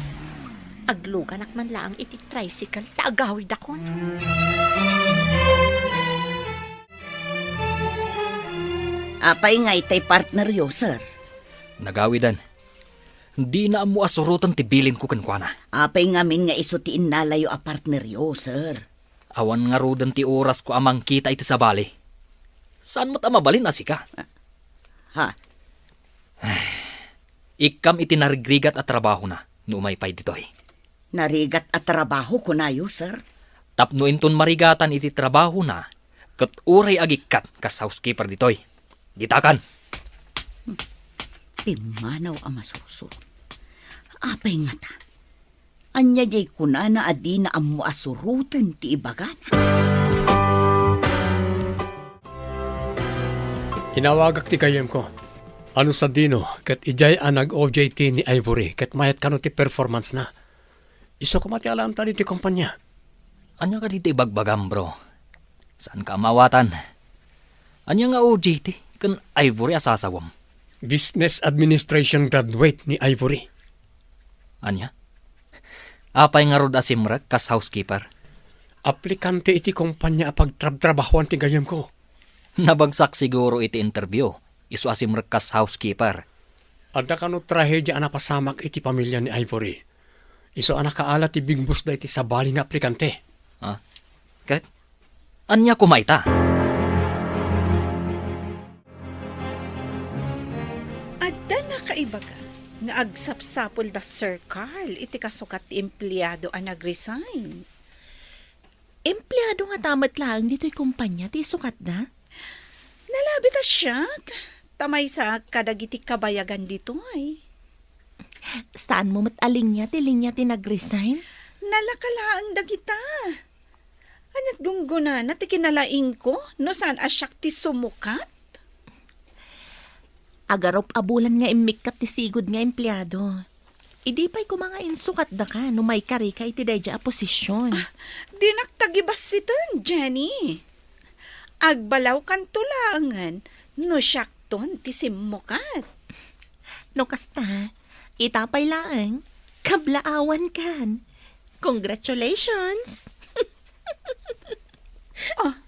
Agluganak man laeng iti tricycle ta agawidakon. Apay nga itay partneryo, sir? Nagawidan. Dina ammo a suroten ti bilinko kenkuana. Apay ngamin nga isu ti innalayo a partneryo, sir? Awan ngaruden ti orasko a mangkita iti sabali. Saan met a mabalin a sika? Ha? Ikkam iti narigrigat a trabahona no umay pay ditoy. Narigat a trabaho, kunayo, sir? Tapno inton marigatan iti trabahona, ket uray agikkat kas housekeeper ditoy. Ditakan! Pimmanaw a masursuro. Apay ngata? Ania diay kunana a dina ammo a suroten ti ibagana? Inawagak ti gayyemko. Ano sadino ket idiay a nag-O J T ni Ivory ket mayat kano ti performance na? Isu koma ti alaanta ditoy kompania. Ania kadi ti ibagbagam, bro? Saanka a maawatan? Ania nga O J T ken Ivory a sasawem? Business Administration graduate ni Ivory. Ania? Apay ngarud a simrek kas housekeeper? aplikante iti kompanya a pagtrabtrabahoan ti gayyemko. Nabagsak siguro iti interview, isu a simrek kas housekeeper. Adda kano trahedia a napasamak iti pamilya ni Ivory. Isu a nakaala ti bigbusda iti sabali nga aplikante. Ah, ket ania koma ita? Adda nakaibaga nga agsapsapul da Sir Carl iti kasukat ti empleado a nag-resign. Empleado ngata met laeng ditoy kompanya ti isukatda? Nalabit a siak, ta maysaak kadagiti kabayagan ditoy. Saan mo met a linya ti linya ti nag-resign? Nalaka laeng dagita. Ania't gunggonana ti kinalaingko no saan a siak ti sumukat? Agarup a bulan nga immikkat ti sigud nga empleado. Idi pay koma nga insukatdaka no maikarika iti daydiay a posisyon. Ah, dinak ta gibassiten, Jenny. Agbalawkanto laengen no siakton ti simmukat. No kasta, ita pay laeng, kablaawankan. Congratulations! Ah,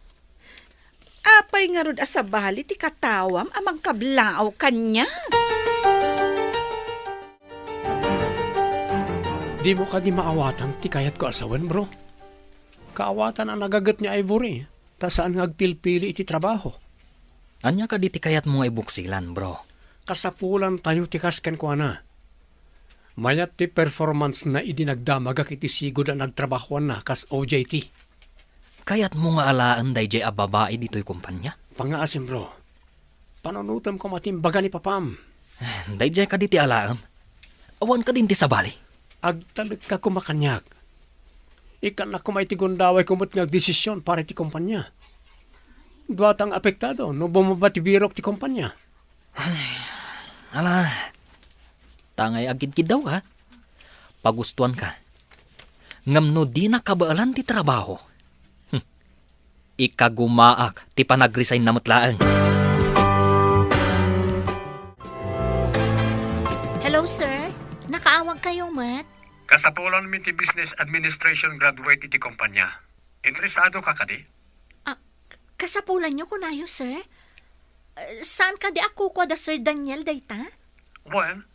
apay ngarud a sabali ti katawam a mangkablaaw kaniak? Dimo kadi maawatan ti kayatko a sawen, bro? Kaawatan a nagaget ni Ivory, ta saan nga agpilpili iti trabaho. Ania kadi ti kayatmo nga ibuksilan, bro? Kasapulantayo ti kas kenkuana. Mayat ti performance-na idi nagdamagak iti sigud a nagtrabahoanna kas O J T. Kayatmo nga alaen daydiay a babai ditoy kompanya? Pangngaasim, bro. Panunotem koma ti imbaga ni papam. Daydiay kadi ti alaem? Awan kadin ti sabali? Agtalekka koma kaniak. Ikkannak koma iti gundawayko met nga agdesisyon para iti kompanya. Duatang apektado no bumaba ti birok ti kompanya. Ala, tangay agkidkiddawka. Pagustuanka. Ngem no dina kabaelan ti trabaho, hmm, ikagumaak ti panagresign-na met laeng. Hello, sir. Nakaawagkayo met? Kasapulanmi ti business administration graduate iti kompanya. Interesado ka kadi? Ah, k-, kasapulanyo kunayo, sir? Eh, saan kadi a kukua da Sir Daniel dayta? Wen,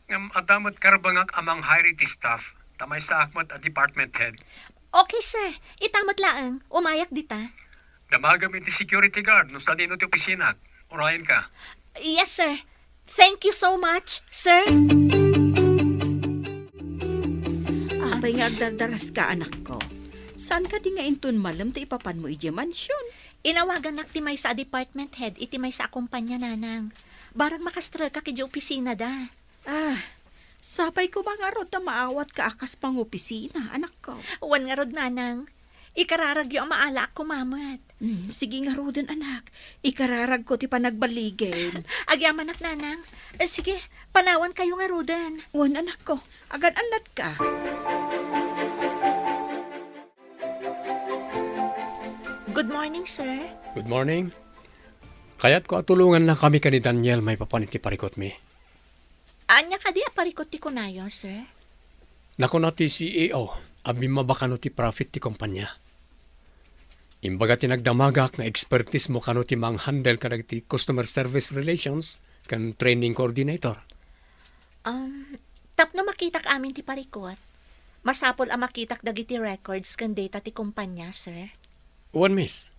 ngem adda met karbengak a mang-hire iti staff, ta maysaak met a department head. Okay, sir. Ita met laeng, umayak dita. Damagem iti security guard no sadino ti opisinak. Urayenka. Yes, sir. Thank you so much, sir. Apay nga agdardaraska, anakko? Saan kadi nga inton malem ti ipapanmo idiay mansion? Inawagannak ti maysa a department head iti maysa a kompanya, nanang. Barang makastreka idiay opisinada. Ah, sapay koma ngarud ta maawatka a kas pangopisina, anakko. Wen ngarud, nanang. Ikararagyo a maalaak koma met. Hmm, sige ngaruden, anak. Ikararagko ti panagballigen. Agyamanak, nanang. Eh, sige, panawankayo ngaruden. Wen, anakko. Agan-annatka. Good morning, sir. Good morning. Kayatko a tulongannakami ken ni Daniel maipapan iti parikutmi. Ania kadi a parikut ti kunayo, sir? Nakuna ti C E O a bimmaba kano ti profit ti kompanya. Imbaga ti nagdamagak nga expertise mo kano ti manghandle kadagiti customer service relations ken training coordinator. Um, tapno makitak amin ti parikut, masapul a makitak dagiti records ken data ti kompanya, sir. Wen, miss.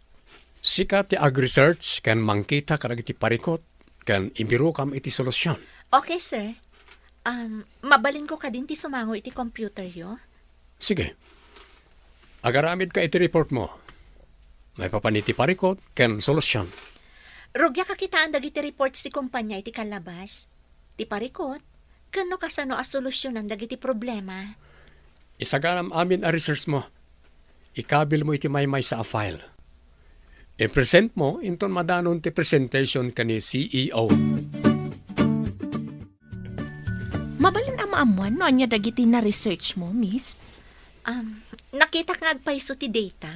Sika ti ag-research ken mangkita kadagiti parikut ken ibirokam iti solusyon. Okay, sir. Um, mabalinko kadin ti sumango iti computeryo? Sige. Agaramidka iti report mo. Maipapan iti parikut ken solusyon. Rugiak a kitaan dagiti reports ti kompanya iti kallabas, ti parikut, ken no kasano a solusyonan dagiti problema. Isaganam amin a research mo. Ikabil mo iti maymaysa a file. I-present mo inton madanon ti presentation ken ni C E O. Mabalin a maammuan no ania dagiti na-research mo, miss? Um, nakitak nga agpayso ti data.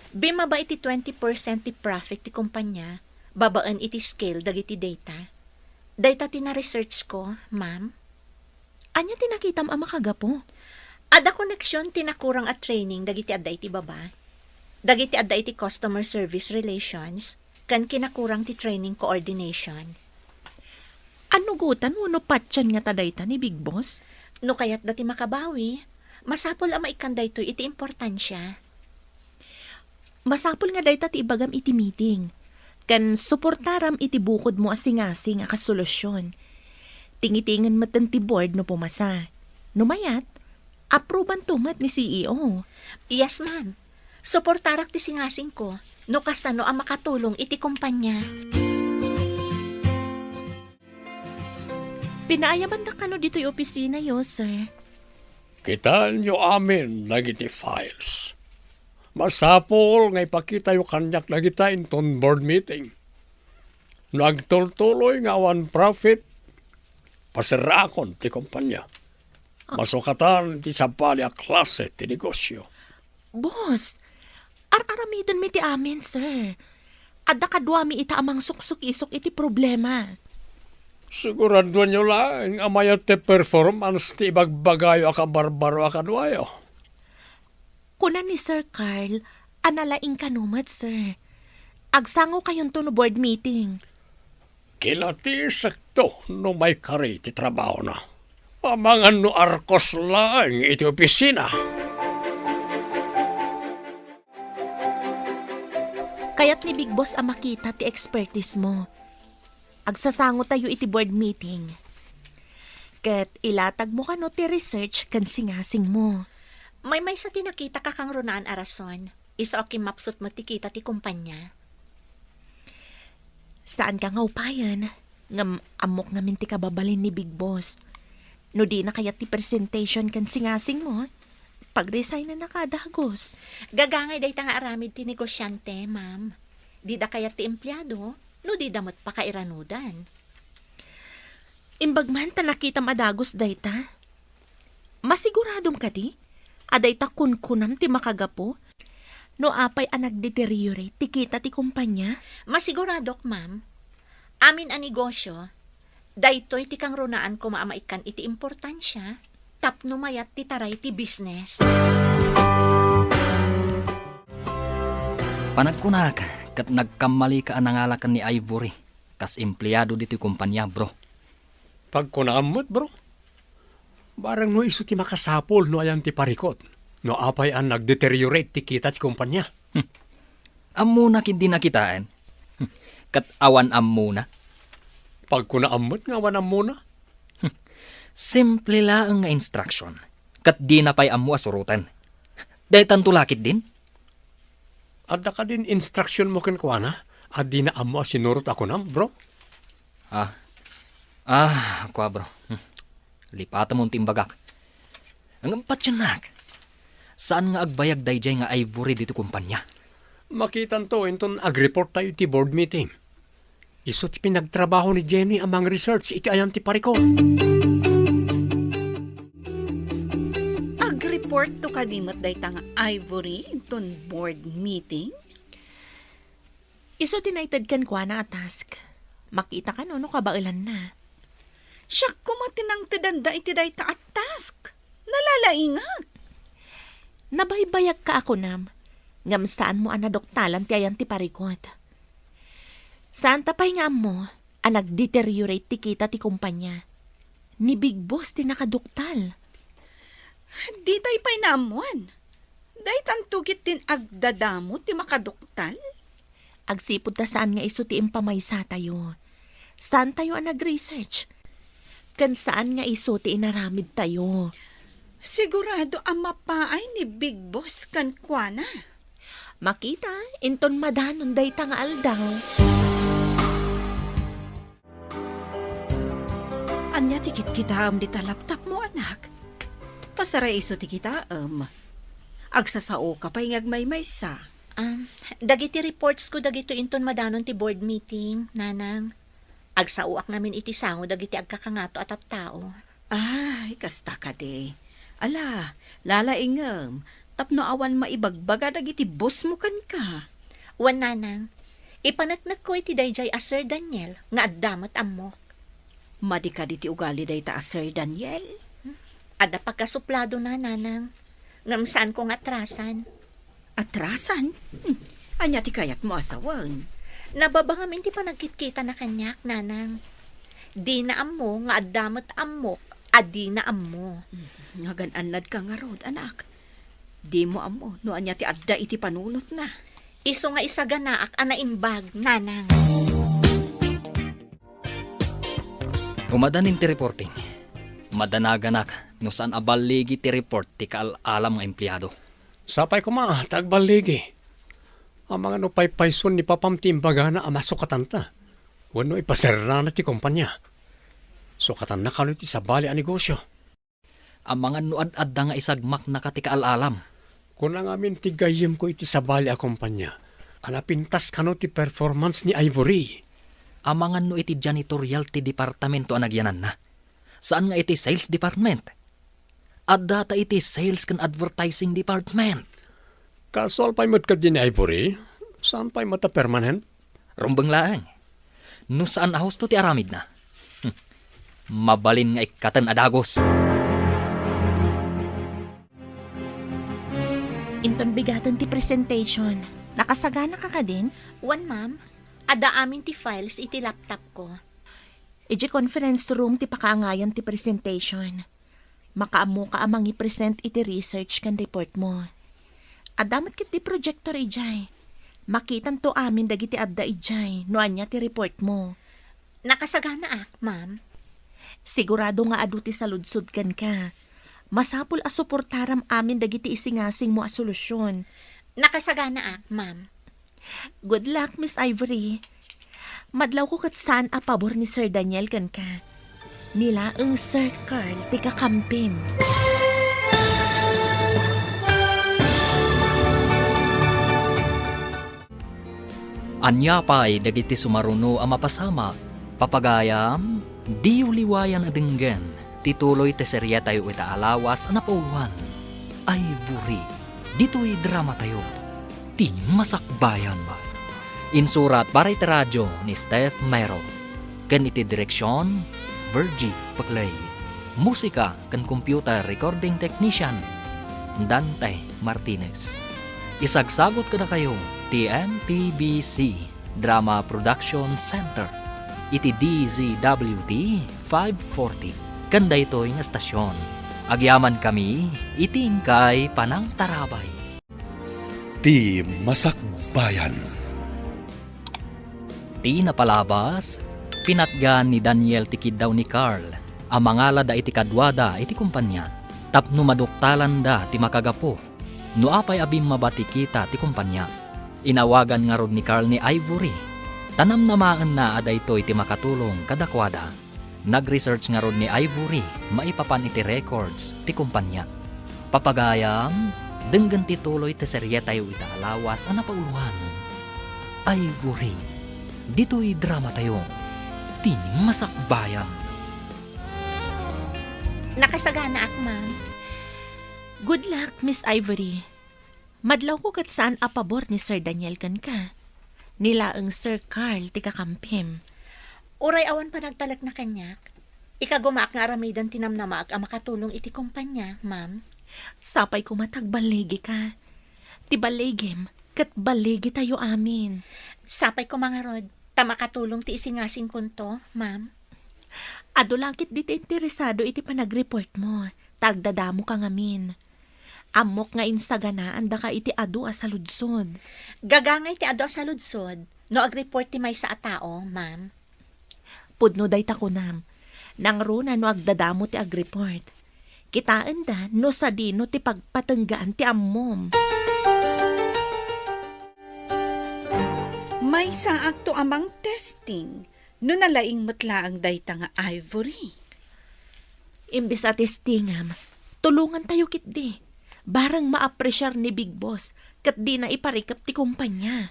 Bimmaba iti twenty percent ti profit ti kompanya babaen iti scale dagiti data. Dayta ti na-research ko, ma'am. Ania ti nakitam a makagapu? Adda connection ti nakurang a training dagiti adda iti baba, dagiti adda iti customer service relations, ken kinakurang ti training coordination. Annugotan wenno patien ngata dayta ni Big Boss? No kayatda ti makabawi, masapul a maikkan daytoy iti importansia. Masapul nga dayta ti ibagam iti meeting, ken suportaram iti bukodmo a singasing a kas solusion. Tingitingen metten ti board no pumasa. No mayat, approbanto met ni C E O. Yes, ma'am. Suportarak ti singasingko no kasano a makatulong iti kumpanya. Pinaayamandak kano ditoy opisinayo, sir. Kitaenyo amin dagiti files. Masapul nga ipakitayo kaniak dagita inton board meeting. No agtultuloy nga awan profit, paserraakon ti kumpanya. Masukatan ti sabali a klase ti negosyo. Boss, ar-aramidenmi ti amin, sir. Adda kaduami ita a mangsuksukisok iti problema. Siguraduanyo laeng a mayat ti performance ti ibagbagayo a kabarbaro a kaduayo. Kuna ni Sir Carl a nalaing kano met, sir. Agsangokayonto no board meeting. Kinatisekto no maikari ti trabahona. Amangan no arkos laeng iti opisina. Kayat ni Big Boss a makita ti expertise mo. Agsasangotayo iti board meeting. Ket ilatagmo kano ti research ken singasingmo. Maymaysa ti nakitak a kangrunaan a rason. Isu a kimmapsut met ti kita ti kumpanya. Saanka nga upayen, ngem ammok ngamin ti kababalin ni Big Boss. No dina kayat ti presentation ken singasingmo, pagresignnaka a dagus. Gagangay dayta nga aramid ti negosiante, ma'am. Dida kayat ti empleado, no dida met pakairanudan. Imbag man ta nakitam a dagus dayta. Masiguradom kadi a dayta kunkunam ti makagapu no apay a nagdeteriorate ti kita ti kumpanya? Masiguradok, ma'am. Amin a negosyo, daytoy ti kangrunaan koma a maikkan iti importansia tapno mayat ti taray ti business. Panagkunak, ket nagkammalika a nangala ken ni Ivory kas empleado ditoy kumpanya, bro. Pagkunaam met, bro. Barang no isu ti makasapul no ayan ti parikut, no apay a nagdeteriorate ti kita ti kumpanya. Hmm. Ammona ketdi nakitaen. Hmm. Ket awan ammona. Pagkunaam met nga awan ammona. Hmm. Simple laeng nga instruction. Ket dina pay ammo a suroten. Daytanto la ketdin? Adda kadin instruction mo kenkuana a dina ammo a sinurot a kunam, bro? Ah. Ah, kua, bro. Hmm. Lipatemon ti imbagak. Ngem patiennak. Saan nga agbayag daydiay nga Ivory ditoy kumpanya? Makitanto inton agreport tayo iti board meeting. Isu ti pinagtrabaho ni Jenny a mang-research iti ayan ti parikut. Agreport to kadi met dayta nga Ivory inton board meeting? Isu ti naited kenkuana a task. Makita kano no kabaelanna. Siak koma ti nangtedanda iti dayta a task. Nalalaingak. Nabaybayagka a kunam, ngem saanmo a naduktalan ti ayan ti parikut. Saanta pay nga ammo a nagdeteriorate ti kita ti kumpanya. Ni Big Boss ti nakaduktal. Ditay pay naammoan. Daytanto ketdin agdadamo ti makaduktal? Agsipud ta saan nga isu ti impamaysatayo. Saantayo a nag-research. Ken saan nga isu ti inaramidtayo. Sigurado a mapaay ni Big Boss kenkuana. Makita, inton madanon dayta nga aldaw. Ania ti kitkitaem dita laptopmo, anak? Pasaray isu ti kitaem. Agsasaoka pay nga agmaymaysa. Um, dagiti reports ko dagitoy inton madanon ti board meeting, Nanang. Agsaoak ngamin iti sango dagiti agkakangato a tattao. Ay, kasta kadi. Ala, lalaingem, tapno awan maibagbaga dagiti boss mo kenka. Wen, Nanang, ipaneknekko iti daydiay a Sir Daniel nga adda met ammok. Madi kadi ti ugali dayta a Sir Daniel? Adda pagkasupladona, nanang. Ngem saanko nga atrasan. Atrasan? Hmm. Ania ti kayatmo a sawen? Nababa ngamin ti panagkitkitana kaniak, nanang. Dina ammo nga adda met ammok a dina ammo. Hmm. Nagan-annadka ngarud, anak. Dimo ammo no ania ti adda iti panunotna. Isu nga isaganaak a naimbag, nanang. Umadanin ti reporting. Madanaganak no saan a balligi ti report ti kaal-alam nga empleado. Sapay koma ta agballigi. Amangan no paypayson ni papam ti imbagana a masukatanta. Wenno ipaserrana ti kompania. Sukatanna kano iti sabali a negosio. Amangan no ad-adda nga isagmaknaka ti kaal-alam. Kuna ngamin ti gayyemko iti sabali a kompania a napintas kano ti performance ni Ivory. Amangan no iti janitorial ti departamento a nagyananna. Saan nga iti sales department. Adda ta iti sales ken advertising department. Kasual pay met kadi ni Ivory? Saan pay met a permanent? Rumbeng laeng. No saan a husto ti aramidna, hmm, mabalin nga ikkaten a dagus. Inton bigaten ti presentation, nakasaganaka kadin? Wen, ma'am. Adda amin ti files iti laptopko. Idiay conference room ti pakaangayan ti presentation. Makaammoka a mangipresent iti research ken report mo. Adda met ketdi projector idiay. Makitanto amin dagiti adda idiay no ania ti report mo. Nakasaganaak, ma'am. Sigurado nga adu ti saludsod kenka. Masapul a suportaram amin dagiti isingasingmo a solusyon. Nakasaganaak, ma'am. Good luck, Miss Ivory. Madlawko ket saan a pabor ni Sir Daniel kenka. Ni laeng Sir Carl ti kakampim. Ania pay dagiti sumaruno a mapasamak, papagayam? Diyo liwayan a denggen ti tuloy ti serietayo ita a lawas a napauloan, Ivory. Ditoy dramatayo, Ti Masakbayan. Insurat para iti radio ni Steph Mero, ken iti direksion, Virgie Paclay. Musika ken computer recording technician, Dante Martinez. Isagsagut kadakayo ti M P B C Drama Production Center iti D Z W T five forty. Ken daytoy nga estasion, agyamankami iti inkay panangtarabay. Ti Masakbayan. Ti napalabas, pinatgan ni Daniel ti kiddaw ni Carl a mangalada iti kaduada iti kompania tapno maduktalanda ti makagapu no apay a bimmaba ti kita ti kompania. Inawagan ngarud ni Carl ni Ivory ta namnamaenna a daytoy ti makatulong kadakuada. Nag-research ngarud ni Ivory maipapan iti records ti kompania. Papagayam, denggen ti tuloy ti serietayo ita a lawas a napauloan, Ivory. Ditoy dramatayo, Ti Masakbayan. Nakasaganaak, ma'am. Good luck, Miss Ivory. Madlawko ket saan a pabor ni Sir Daniel kenka. Ni laeng Sir Carl ti kakampim. Uray awan panagtalekna kaniak, ikagumaak nga aramiden ti namnamaak a makatulong iti kompania, ma'am. Sapay koma ta agballigika. Ti balligim ket balligitayo amin. Sapay koma ngarud ta makatulong ti isingasingkonto, ma'am. Adu la ketdi ti interesado iti panagreport mo, ta agdadamoka ngamin. Ammok nga insaganaandaka iti adu a saludsod. Gagangay ti adu a saludsod no agreport ti maysa a tao, ma'am. Pudno dayta kunam. Nangruna no agdadamo ti agreport. Kitaenda no sadino ti pagpatenggaan ti ammom. Maysaakto a mangtesting no nalaing met laeng dayta nga Ivory. Imbes a testingam, tulongantayo ketdi. Bareng maapresiar ni Big Boss ket dina iparikep ti kompania.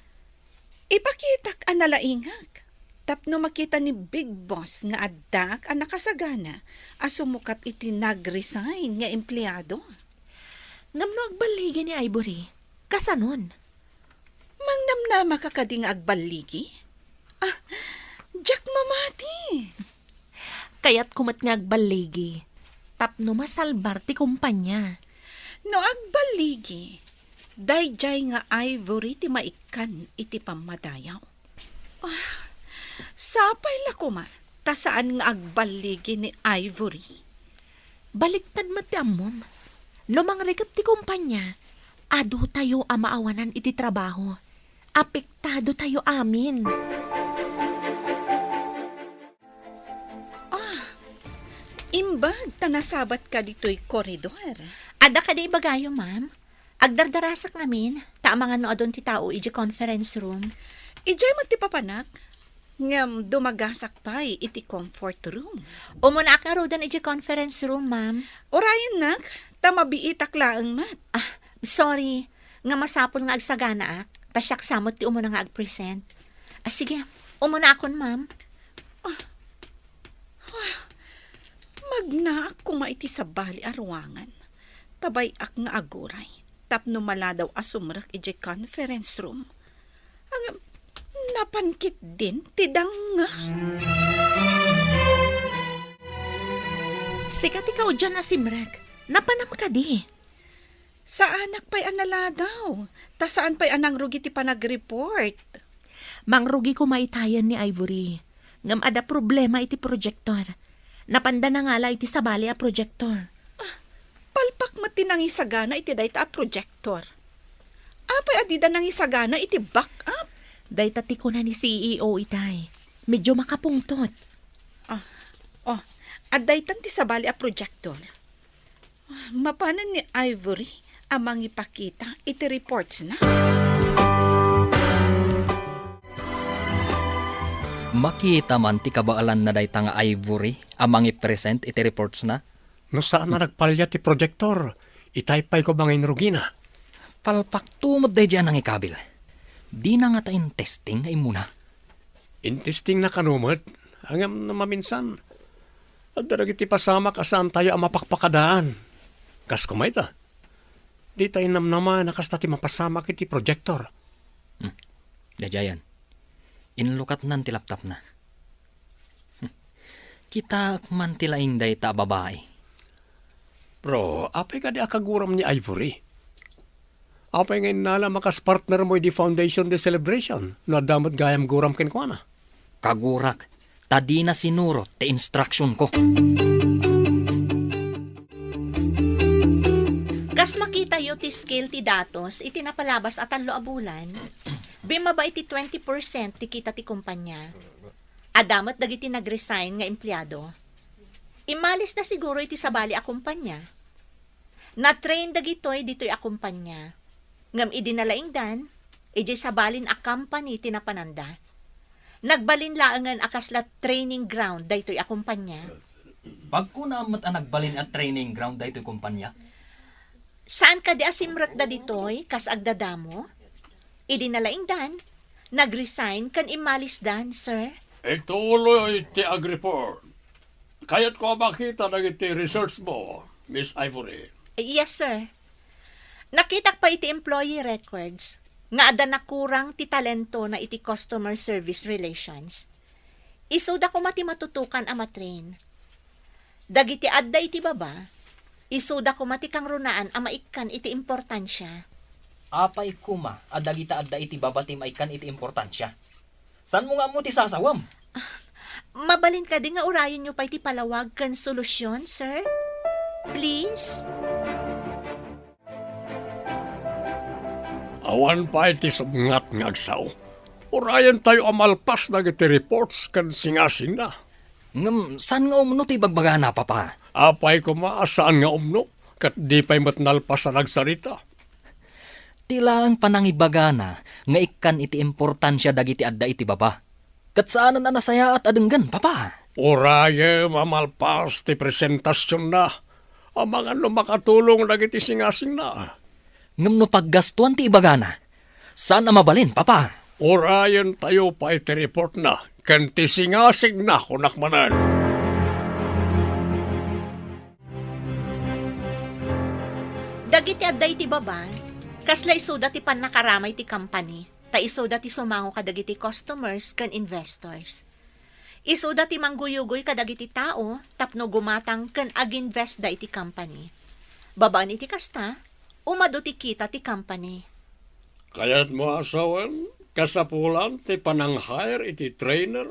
Ipakitak a nalaingak tapno makita ni Big Boss nga addaak a nakasagana a sumukat iti nag-resign nga empleado. Ngem no agballigi ni Ivory, kasanon? Mangnamnamaka kadi nga agballigi? Ah, diak mamati. Kayatko met nga agballigi. tapno masalbar ti kompania. No agballigi, daydiay nga Ivory ti maikkan iti pammadayaw. Ah, sapay la koma ta saan nga agballigi ni Ivory. Baliktad met ti ammom. No mangrikep ti kompania, adutayo a maawanan iti trabaho. Apektado tayo amin. Ah, imbag ta nasabatka ditoy koridor. Adda kadi ibagayo, ma'am? Agdardarasak ngamin, ta amangan no adun ti tao iti conference room. Idiay met ti papanak, ngem dumagasak pay iti comfort room. Umunaak ngaruden iti conference room, ma'am. Urayennak, ta mabiitak laeng met. Ah, sorry, nga masapul nga agsaganaak, ta siak sa met ti umuna nga agpresent. Ah, sige, umunaakon, ma'am. Ah, ah, magnaak koma iti sabali a ruangan. Ta bay-ak nga aguray tapno maladaw a sumrek idiay conference room. Ngem, napan ketdin ti danga. Sika ti kaudian a simrek. Napanam kadi? Saanak pay a naladaw, ta saan pay a nangrugi ti panagreport. Mangrugi koma itayen ni Ivory. Ngem adda problema iti projector. Napanda nangala iti sabali a projector. Ah, palpak met ti nangisagana iti dayta a projector. Apay a dida nangisagana iti backup? Dayta ti kuna ni C E O itay. Medyo makapungtot. Ah, oh, adda itan ti sabali a projector. Mapanen ni Ivory a mangipakita iti reportsna. Makita man ti kabaelanna dayta nga Ivory a mangipresent iti reportsna? No saan a nagpalia ti projector, itay pay koma nga inrugina. Palpakto met daydiay a nangikabil. Dina ngata intesting nga immuna? Intestingna kano met, ngem no maminsan, adda dagiti pasamak a saantayo a mapakpakadaan. Kas koma ita, dita innamnama a kasta ti mapasamak iti projector. Hmm. Daydiayen, inlukatnan ti laptopna. Hmm. Kitaek man ti laing dayta a babai. Pero, apay kadi a kaguram ni Ivory? Apay nga innalam a kas partner mo idi Foundation Day celebration no adda met gayam guram kenkuana? Kagurak, ta dina sinurot ti instruction ko. Kas makitayo ti scale ti datos iti napalabas a tallo a bulan, bimaba iti twenty percent ti kita ti kumpanya. Adda met dagiti nag-resign nga empleado. Immalisda siguro iti sabali a kumpanya. Na-train dagitoy ditoy a kumpanya. Ngem idi nalaingdan, idiay sabalin a company ti napananda. Nagbalin laengen a kasla training ground daytoy a kumpanya. Pagkunam met a nagbalin a training ground daytoy kumpanya? Saan kadi a simrekda ditoy kas agdadamo? Idi nalaingdan, nag-resign ken immalisdan, sir. Ituloy ti agreport. Kayatko a makita dagiti research mo, Miss Ivory. Yes, sir. Nakitak pay iti employee records nga adda nakurang ti talentona iti customer service relations. Isuda koma ti matutukan a matrain. Dagiti adda iti baba, isuda koma ti kangrunaan a maikkan iti importansia. Apay koma a dagita adda iti baba ti maikkan iti importansia? Saanmo nga ammo ti sasawem? Mabalin kadi nga urayenyo pay ti palawag ken solusyon, sir? Please? Awan pay ti subngat nga agsao. Urayentayo a malpas dagiti reports ken singasingna. Ngem saan nga umno ti ibagbagana, Papa? Apay koma a saan nga umno, ket di pay met nalpas a nagsarita. Ti laeng panangibagana nga ikkan iti importansia dagiti adda iti baba. Ket saanen a nasayaat a denggen, Papa. Urayem a malpas ti presentasionna, amangan no makatulong dagiti singasingna. Ngem no paggastuan ti ibagana, saan a mabalin, Papa. Urayentayo pay ti reportna ken ti singasingna, kunak manen. Dagiti adda iti baba, kasla isuda ti pannakaramay ti company, ta isuda ti sumango kadagiti customers ken investors. Isuda ti mangguyugoy kadagiti tao tapno gumatang ken aginvestda iti company. Babaen iti kasta, umadu ti kita ti company. Kayatmo a sawen, kasapulan ti panang-hire iti trainer?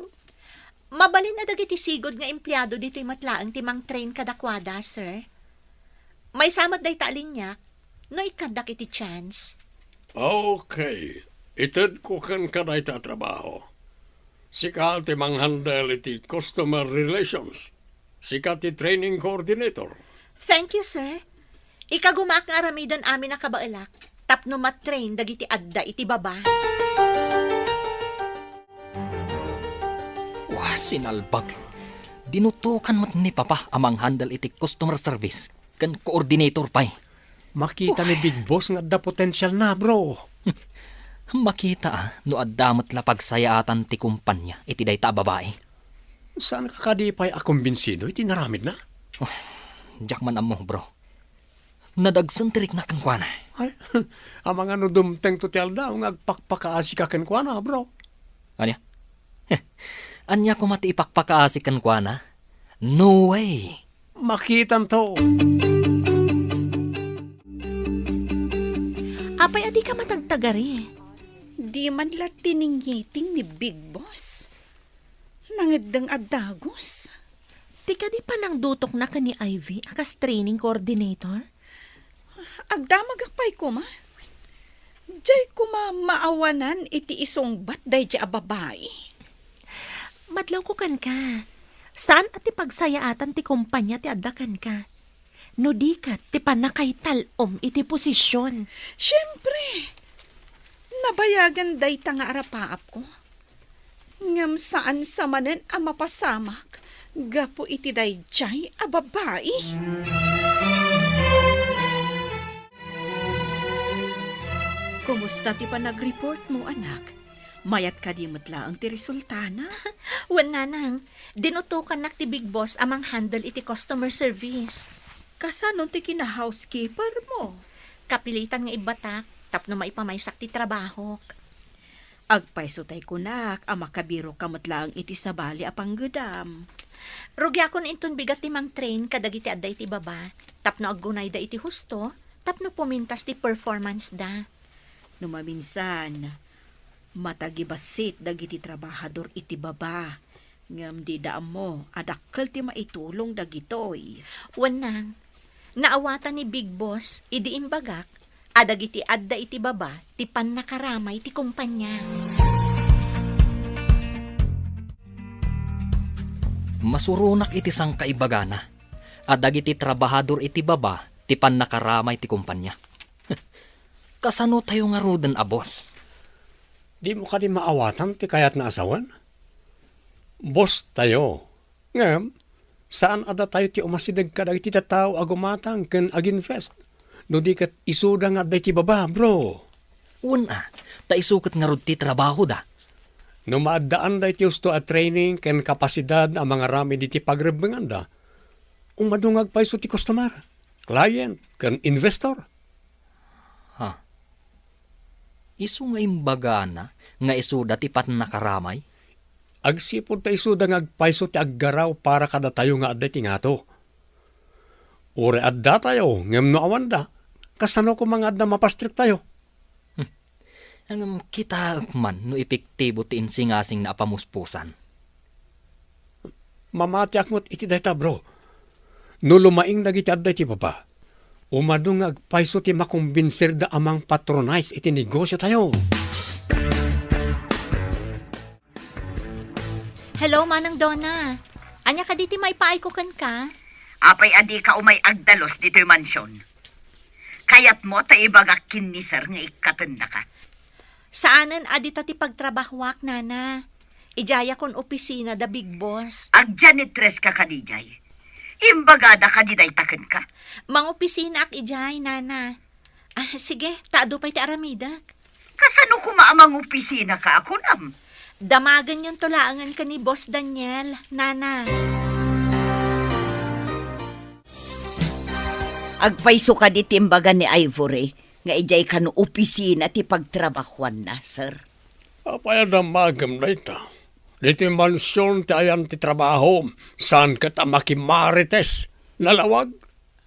Mabalin a dagiti sigud nga empleado ditoy met laeng ti mang-train kadakuada, sir. Maysa met dayta a liniak, no ikkaddak iti chance. Okay. Itedko kenka dayta a trabaho. Sika ti mang-handle iti customer relations. Sika ti training coordinator. Thank you, sir. Ikagumaak nga aramiden amin a kabaelak tapno ma-train dagiti adda iti baba. Wah, sinalbag. Dinutokan met ni Papa a mang-handle iti customer service ken coordinator pay. Makita ni Big Boss nga adda potensial na, bro. Makita, ah, no adda met la pagsayaatan ti kumpanya iti dayta a babai. Saanka kadi pay a kumbinsido iti naramidna? Oh, diak man ammo, bro. Nadagsen ti rikna kenkuana. Ay, amangan no dumtengto ti aldaw nga agpakpakaasika kenkuana, bro. Ania? Ania koma ti ipakpakaasi kenkuana? No way! Makitanto. Apay a dika matagtagari? Di man la tininggiting ni Big Boss. Nangeddeng a dagus. Ti kadi panangdutokna ken ni Ivy a kas training coordinator? Agdamagak pay koma. Diay koma maawanan iti isungbat daydi a babai. Madlawko kenka. Saan a ti pagsayaatan ti kumpanya ti adda kenka. No di ket ti pannakaital-om iti posision. Siempre, nabayagan dayta nga arapaapko. Ngem saan sa manen a mapasamak gapu iti daydiay a babai. Kumusta ti panagreport mo, anak? Mayat kadi met laeng ti resultana? Wen, nanang, dinutokannak ti Big Boss a mang-handle iti customer service. Kasano ti kina-housekeeper mo? Kapilitan nga ibbatak tapno maipamaysak ti trabahok. Agpayso tay kunak a makabiroka met laeng iti sabali a panggedam. Rugiakon inton bigat ti mang-train kadagiti adda iti baba tapno aggunayda iti husto tapno pumintas ti performance da. No maminsan, matagibassit dagiti trabahador iti baba, ngem dida ammo a dakkel ti maitulong dagitoy. Wen, nang, naawatan ni Big Boss idi imbagak a dagiti adda iti baba ti pannakaramay ti kumpanya. Masuronak iti sangkaibagana a dagiti trabahador iti baba ti pannakaramay ti kumpanya. Kasano tayo ngaruden a boss? Dimo kadi maawatan ti kayatna a sawen? Boss tayo. Ngem, saan a datayo ti umasideg kadagiti tattao a gumatang ken aginvest. No di ket isuda nga adda iti baba, bro. Wen a, ta isu ket ngarud ti trabahoda. No maaddaanda iti husto a training ken kapasidad a mangaramid iti pagrebbenganda, umadu nga agpayso ti customer, client, ken investor. Ha? Isu nga imbagana nga isuda ti pannakaramay? Agsipud ta isuda nga agpayso ti aggaraw para kadatayo nga adda iti ngato. Uray addatayo, ngem no awanda, kasano koma nga adda mapastriktayo? Hmm. Ngem kitaek man no epektibo ti insingasingna a pamuspusan. Mamatiak met iti dayta, bro. No lumaing dagiti adda iti baba, umadu nga agpayso ti makombinsirda a mangpatronize iti negosiotayo. Hello, Manang Donna. Ania kadi ti maipaayko kenka? Apay a dika umay agdalus ditoy mansion? Kayatmo ta ibagak ken ni Sir nga ikkatennaka? Saanen a dita ti pagtrabahoak, Nana. Idiayakon opisina da Big Boss. Agjanitress ka kadi idiay? Imbagada kadi dayta kenka? Mangopisinaak idiay, Nana. Ah, sige, ta adu pay ti aramidek. Kasano koma a mangopisinaka a kunam? Damagenyonto laengen ken ni Boss Daniel, Nana. Agpayso kadi ti imbaga ni Ivory nga idiay kano opisina ti pagtrabahoanna, sir? Apay a damagem dayta? Ditoy mansion ti ayan ti trabaho, saan ket a makimarites. Nalawag?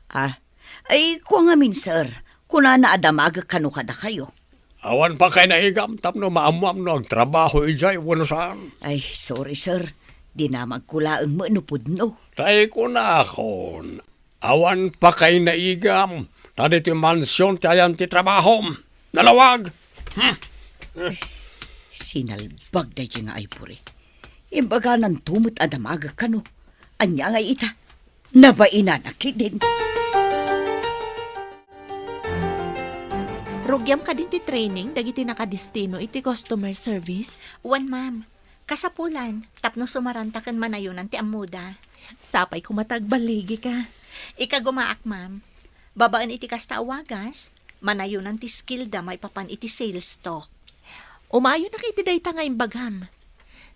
Ah, ay, kua ngamin, sir. Kunana a damagek kano kadakayo. Awan pakainaigam tapno maammoam no agtrabaho idiay wenno saan. Ay, sorry, sir. Dinamagko laeng met no pudno. Tay kunakon, awan pakainaigam, ta ditoy mansion ti ayan ti trabahom. Nalawag! Hmm. Sinalbag daydi nga Ivory. Imbagananto met a damagek kano. Ania nga ita? Nabainana ketdin. Rugiam kadin ti training dagiti nakadestino iti customer service? Wen, ma'am. Kasapulan, tapno sumaranta ken manayonan ti ammoda. Sapay koma ta agballigika. Ikagumaak, ma'am. Babaen iti kasta a wagas, manayonan ti skillda maipapan iti sales talk. Umayonak iti dayta nga imbagam.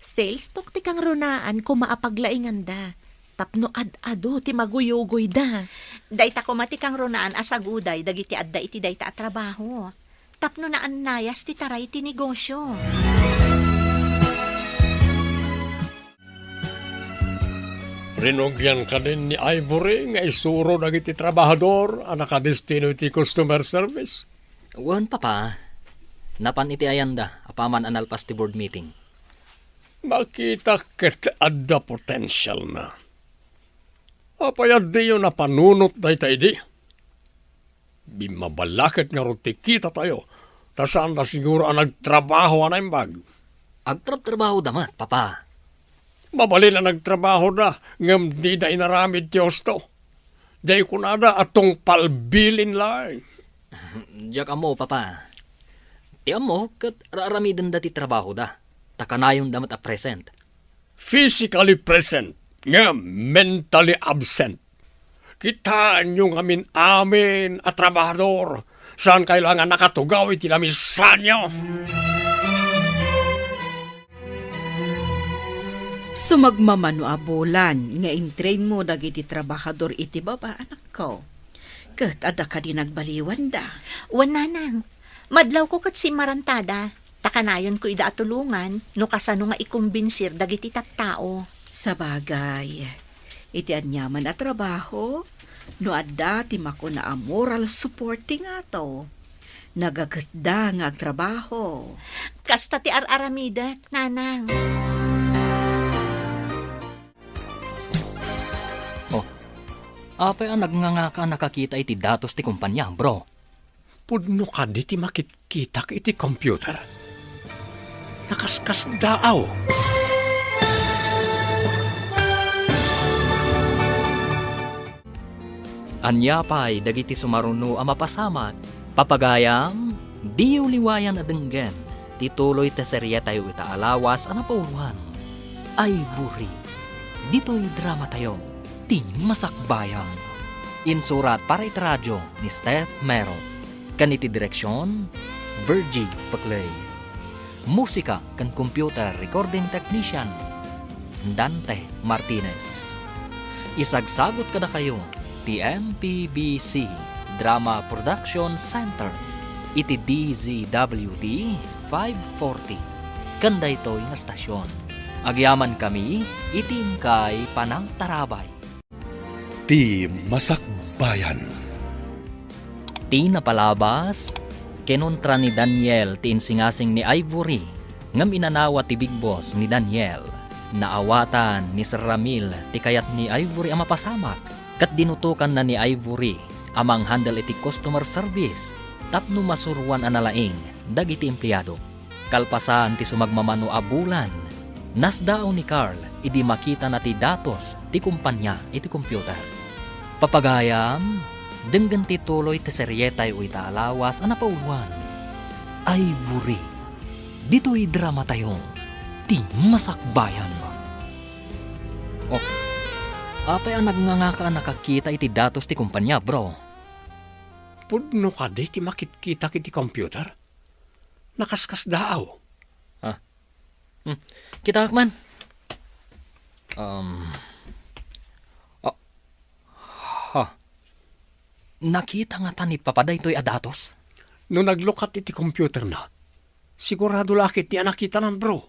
Sales talk ti kangrunaan koma a paglainganda tapno ad-adu ti maguyugoyda. Dayta koma ti kangrunaan a saguday dagiti adda iti dayta a trabaho tapno naannayas ti taray ti negosio. Rinugian kadin ni Ivory nga isuro dagiti trabahador a nakadestino iti customer service? Wen, Papa. Napan iti ayanda apaman a nalpas ti board meeting. Makita ket adda potensialna. Apay a diyo napanunot dayta idi? Bimmabalaket ngarud ti kitatayo, ta saanda siguro a nagtrabaho a naimbag. Agtrabtrabahoda met, Papa. Mabalin a nagtrabahoda, ngem dida inaramid ti husto. Diay kunada a tungpal bilin laeng. Diak ammo, Papa. Ti ammo, ket ar-aramidenda ti trabahoda, ta kanayonda met a present. Physically present, ngem mentally absent. Kitaenyo ngamin amin a trabahador, saankayo la nga nakatugaw iti lamisanyo. Sumagmamano a bulan nga intrainmo dagiti trabahador iti baba, anakko. Ket adda kadi nagbaliwanda? Wen, nanang. Madlawko ket simmarantada, ta kanayonko ida a tulongan no kasano nga ikombinsir dagiti tattao. Sabagay, iti aniaman a trabaho, no adda ti makuna a moral support ti ngato, nagaketda nga agtrabaho. Kasta ti ar-aramidek, nanang. Oh, apay a nagngangaka a nakakita iti datos ti kompania, bro? Pudno kadi ti makitkitak iti computer? Nakaskasdaaw. Ania pay dagiti sumaruno a mapasamak? Papagayam, diyo liwayan a denggen ti tuloy ti serietayo ita a lawas a napauluan, Ivory. Ditoy dramatayo, ti Masakbayan. Insurat para iti radio ni Steph Mero, ken iti direksion, Virgie Peclay. Musika ken computer recording technician, Dante Martinez. Isagsagut kadakayo ti M P B C Drama Production Center iti D Z W T five forty ken daytoy nga stasyon. Agyamankami iti inkay panangtarabay. Ti Masakbayan. Ti napalabas, kinontra ni Daniel ti insingasing ni Ivory, ngem inanawa ti Big Boss ni Daniel. Naawatan ni Sir Ramil ti kayat ni Ivory a mapasamak, ket dinutokanna ni Ivory a manghandle iti customer service tapno masuroan a nalaing dagiti empleyado. Kalpasan ti sumagmamano a bulan, nasdaaw ni Carl idi makitana ti datos ti kompania iti computer. Papagayam, denggen ti tuloy ti serietayo ita a lawas a napauluan, Ivory. Ditoy dramatayo, ti Masakbayan. Oh, apay a nagngangaka a nakakita iti datos ti kompania, bro? Pudno kadi ti makitkitak iti computer? Nakaskasdaaw. Ah. Hmm. Kitaak man. Um. Ah. Ha. Nakita ngata ni Papa daytoy a datos? No naglukat iti computer na, sigurado la ket ti a nakitanan, bro.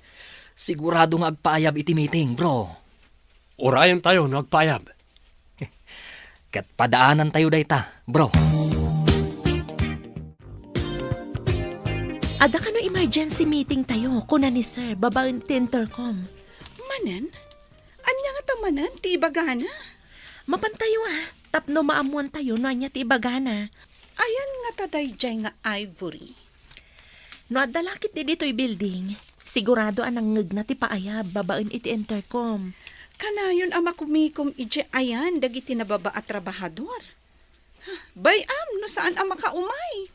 Sigurado nga agpaayab iti meeting, bro. Urayentayo no agpaayab. Ket padaanantayo dayta, bro. Adda kano emergency meeting tayo, kuna ni Sir, babaen ti intercom. Manen? Ania ngata manen ti ibagana? Mapantayo, ah, tapno maammoantayo no ania ti ibagana. Ayan ngata daydiay nga Ivory? No adda la ketdi ditoy building, sigurado a nangngegna ti paayab babaen iti intercom. Kanayon a makumikom idiay ayan dagiti nababa a trabahador. Bay-am no saan a makaumay.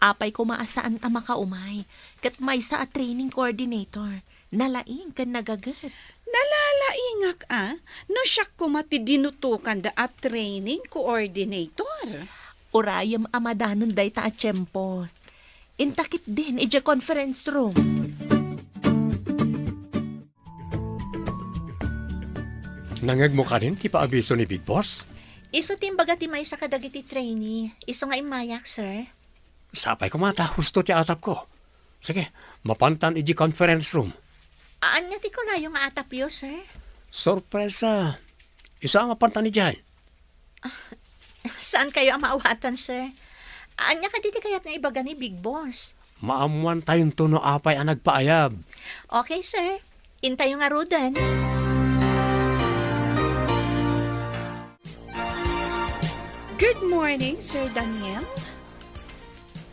Apay koma a saan a makaumay, ket maysa a training coordinator, nalaing ken nagaget. Nalalaingak a no siak koma ti dinutokanda a training coordinator. Urayem a madanon dayta a tiempo. Inta ketdin idiay conference room. Nangngegmo kadin ti paabiso ni Big Boss? Isu ti imbaga ti maysa kadagiti trainee. Isu nga immayak, sir. Sapay koma ta husto ti atapko. Sige, mapantan idiay conference room. Ania ti kunayo nga atapyo, sir? Sorpresa. Isu a mapantan idiay. Saankayo a maawatan, sir? Ania kadi ti kayat nga ibaga ni Big Boss? Maammoantayonto no apay a nagpaayab. Okay, sir. Intayo ngaruden. Good morning, Sir Daniel.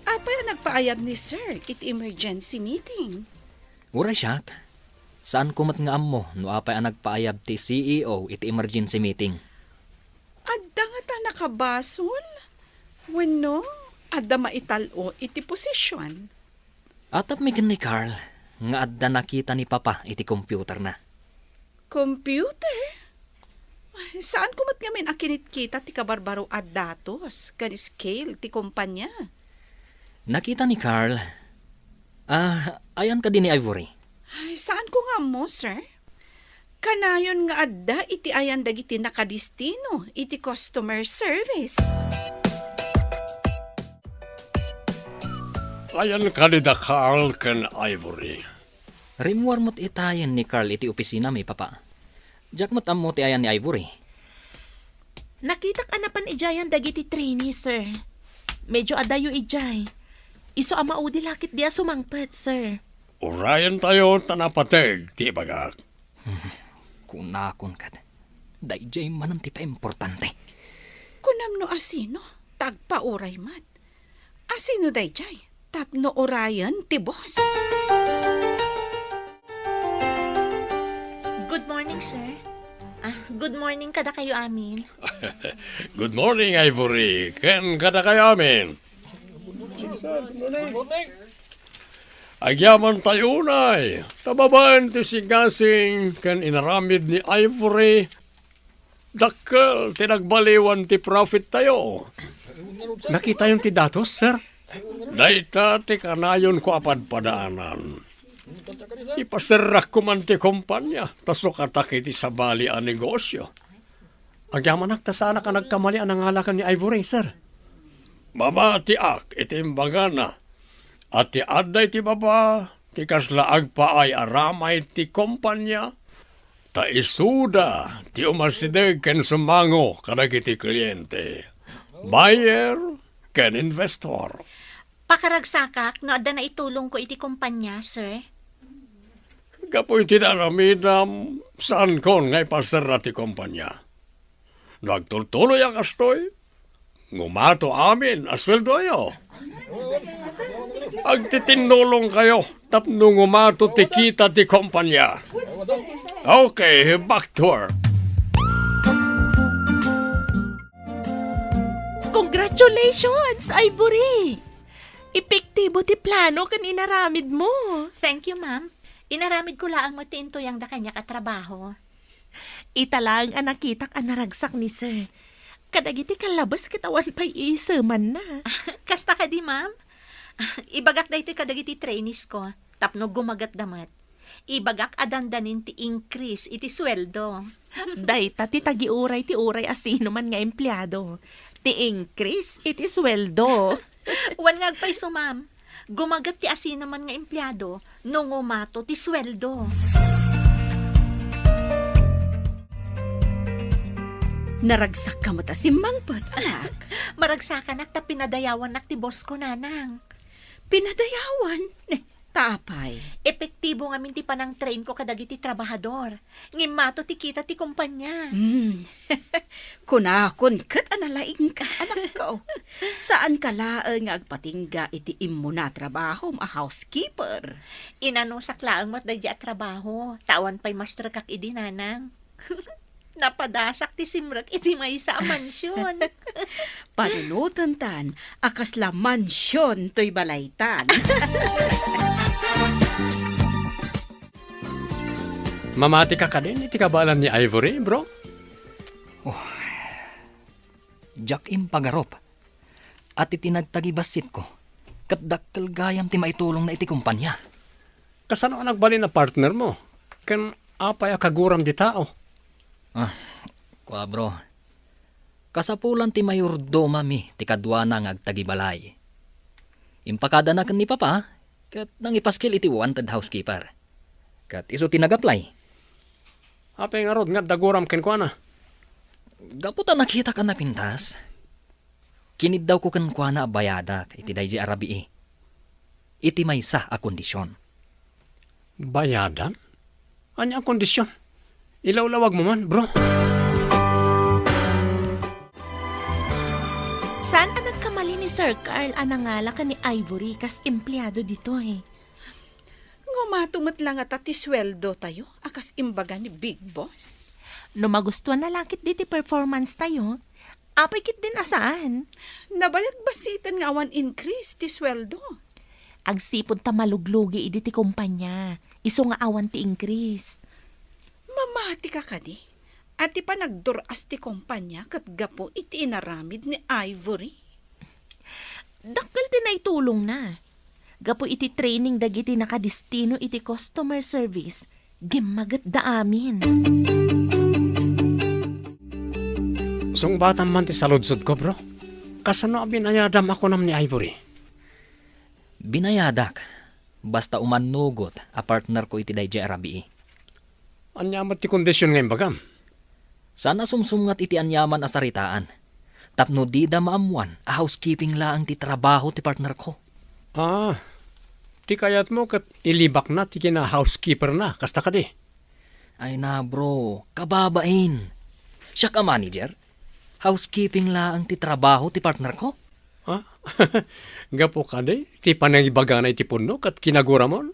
Apay a nagpaayab ni Sir iti emergency meeting? Uray siak, saanko met nga ammo no apay a nagpaayab ti C E O iti emergency meeting. Adda ngata nakabasol? Wenno, adda maital-o iti posisyon? Atapmi ken ni Carl nga adda nakita ni Papa iti computerna. Computer? Ay, saanko met ngamin a kinitkita ti kabarbaro a datos ken scale ti kompania. Nakita ni Carl. Ah, ayan kadi ni Ivory? Ay, saanko nga ammo, sir. Kanayon nga adda iti ayan dagiti nakadistino iti customer service. Ayan kadi da Carl ken Ivory? Rimmuar met itayen ni Carl iti opisinami, Papa. Diak met ammo ti ayan ni Ivory. Nakitak a napan idiayan dagiti trainee, sir. Medyo adayo idiay. Isu a maudi la ketdi a sumangpet, sir. Urayentayo ta napateg ti ibagak. Kunakon ket, daydiay manen ti paimportante. Kunam no asino, ta agpauray met. Asino daydiay? Tapno urayen ti boss. Good morning, sir. Ah, good morning kadakayo amin. Good morning, Ivory, ken kadakayo amin. Agyamantayo unay, ta babaen ti sigasing ken inaramid ni Ivory, dakkel ti nagbaliwan ti profittayo. Nakitayon ti datos, sir? Dayta ti kanayonko a padpadaanan. Ipaserrakko man ti kompania, ta sukatak iti sabali a negosyo. Agyamanak ta saanak a nagkamali a nangala ken ni Ivory, sir. Mamatiak iti imbagana a ti adda iti baba ti kasla agpaay a ramay ti kompania, ta isuda ti umasideg ken sumango kadagiti kliente, buyer, ken investor. Pakaragsakak no adda naitulongko iti kompania, sir. Gapu iti naramidam, saankon nga ipaserra ti kompania. No agtultuloy a kastoy, ngumato amin a sueldoyo. Agtitinnulongkayo tapno ngumato ti kita ti kompania. Okay, back to work. Congratulations, Ivory! Epektibo ti plano ken inaramidmo. Thank you, ma'am. Inaramidko laeng met ti intuyangda kaniak a trabaho. Ita laeng a nakitak a naragsak ni Sir. Kadagiti kallabes ket awan pay iisemanna. Kasta kadi, ma'am? Ibagak daytoy kadagiti trainees ko tapno gumagetda met. Ibagak a dandanin ti increase iti sueldo. Dayta ti tagiuray ti uray a sinoman nga empleado. Ti increase iti sueldo. Wen nga agpayso, ma'am. Gumaget ti asinoman nga empleado no ngumato ti sueldo. Naragsakka met a simmangpet, anak. Maragsakanak ta pinadayawannak ti boss ko, nanang. Pinadayawan? Eh, ta apay? Epektibo ngamin ti panangtrain ko kadagiti trabahador. Ngimmato ti kita ti kumpanya. Hmm. Kunakon ket a nalaingka, anakko. Saanka laeng nga agpatingga iti immuna a trabahom a housekeeper. Inanusak laeng met daydi a trabaho, ta awan pay masterkak idi, nanang. Napadasak ti simrek iti maysa a mansion. Panunotentan a kasla mansion toy balaytan. Mamatika kadin iti kabaelan ni Ivory, bro? Oh. Diak impagarup. At iti nagtagibassitko, ket dakkel gayam ti maitulongna iti kumpanya. Kasano a nagbalin a partner mo? Ken apay a kaguram di tao? Ah, kua, bro. Kasapulan ti mayordomami ti kaduana nga agtagibalay. Impakadana ken ni Papa, ket nangipaskil iti wanted housekeeper. Ket isu ti nag-apply. Apay ngarud nga adda guram kenkuana? Gapu ta nakitak a napintas, kiniddawko kenkuana a bayadak iti daydi a rabii. Iti maysa a kondision. Bayadan? Ania a kondision? Ilawlawag mo man, bro. Saan a nagkamali ni Sir Carl a nangala ken ni Ivory kas empleado ditoy? Ngumato met la ngata ti sueldotayo a kas imbaga ni Big Boss? No magustuanna la ketdi ti performance tayo, apay ketdin a saan? Nabayag bassiten nga awan increase ti sueldo. Agsipud ta maluglugi idi ti kumpanya, isu nga awan ti increase. Mamatika kadi a ti panagdur-as ti kumpanya ket gapu iti inaramid ni Ivory? Dakkel ti naitulongna. Gapu iti training dagiti nakadistino iti customer service, gimmagetda amin. Sungbatam man ti saludsodko, bro. Kasano a binayadam a kunam ni Ivory? Binayadak, basta umannugot a partnerko iti daydiay a rabii. Ania met ti kondision nga imbagam? Saan a sumsumngat iti aniaman a saritaan, tapno dida maammoan a housekeeping laeng ti trabaho ti partnerko. Ah, ti kayatmo ket ilibakna ti kina-housekeeperna, kasta kadi? Ay na, bro, kababain. Siak a manager, housekeeping laeng ti trabaho ti partnerko. Ha? Gapu kadi ti panangibagana iti punno ket kinaguramon?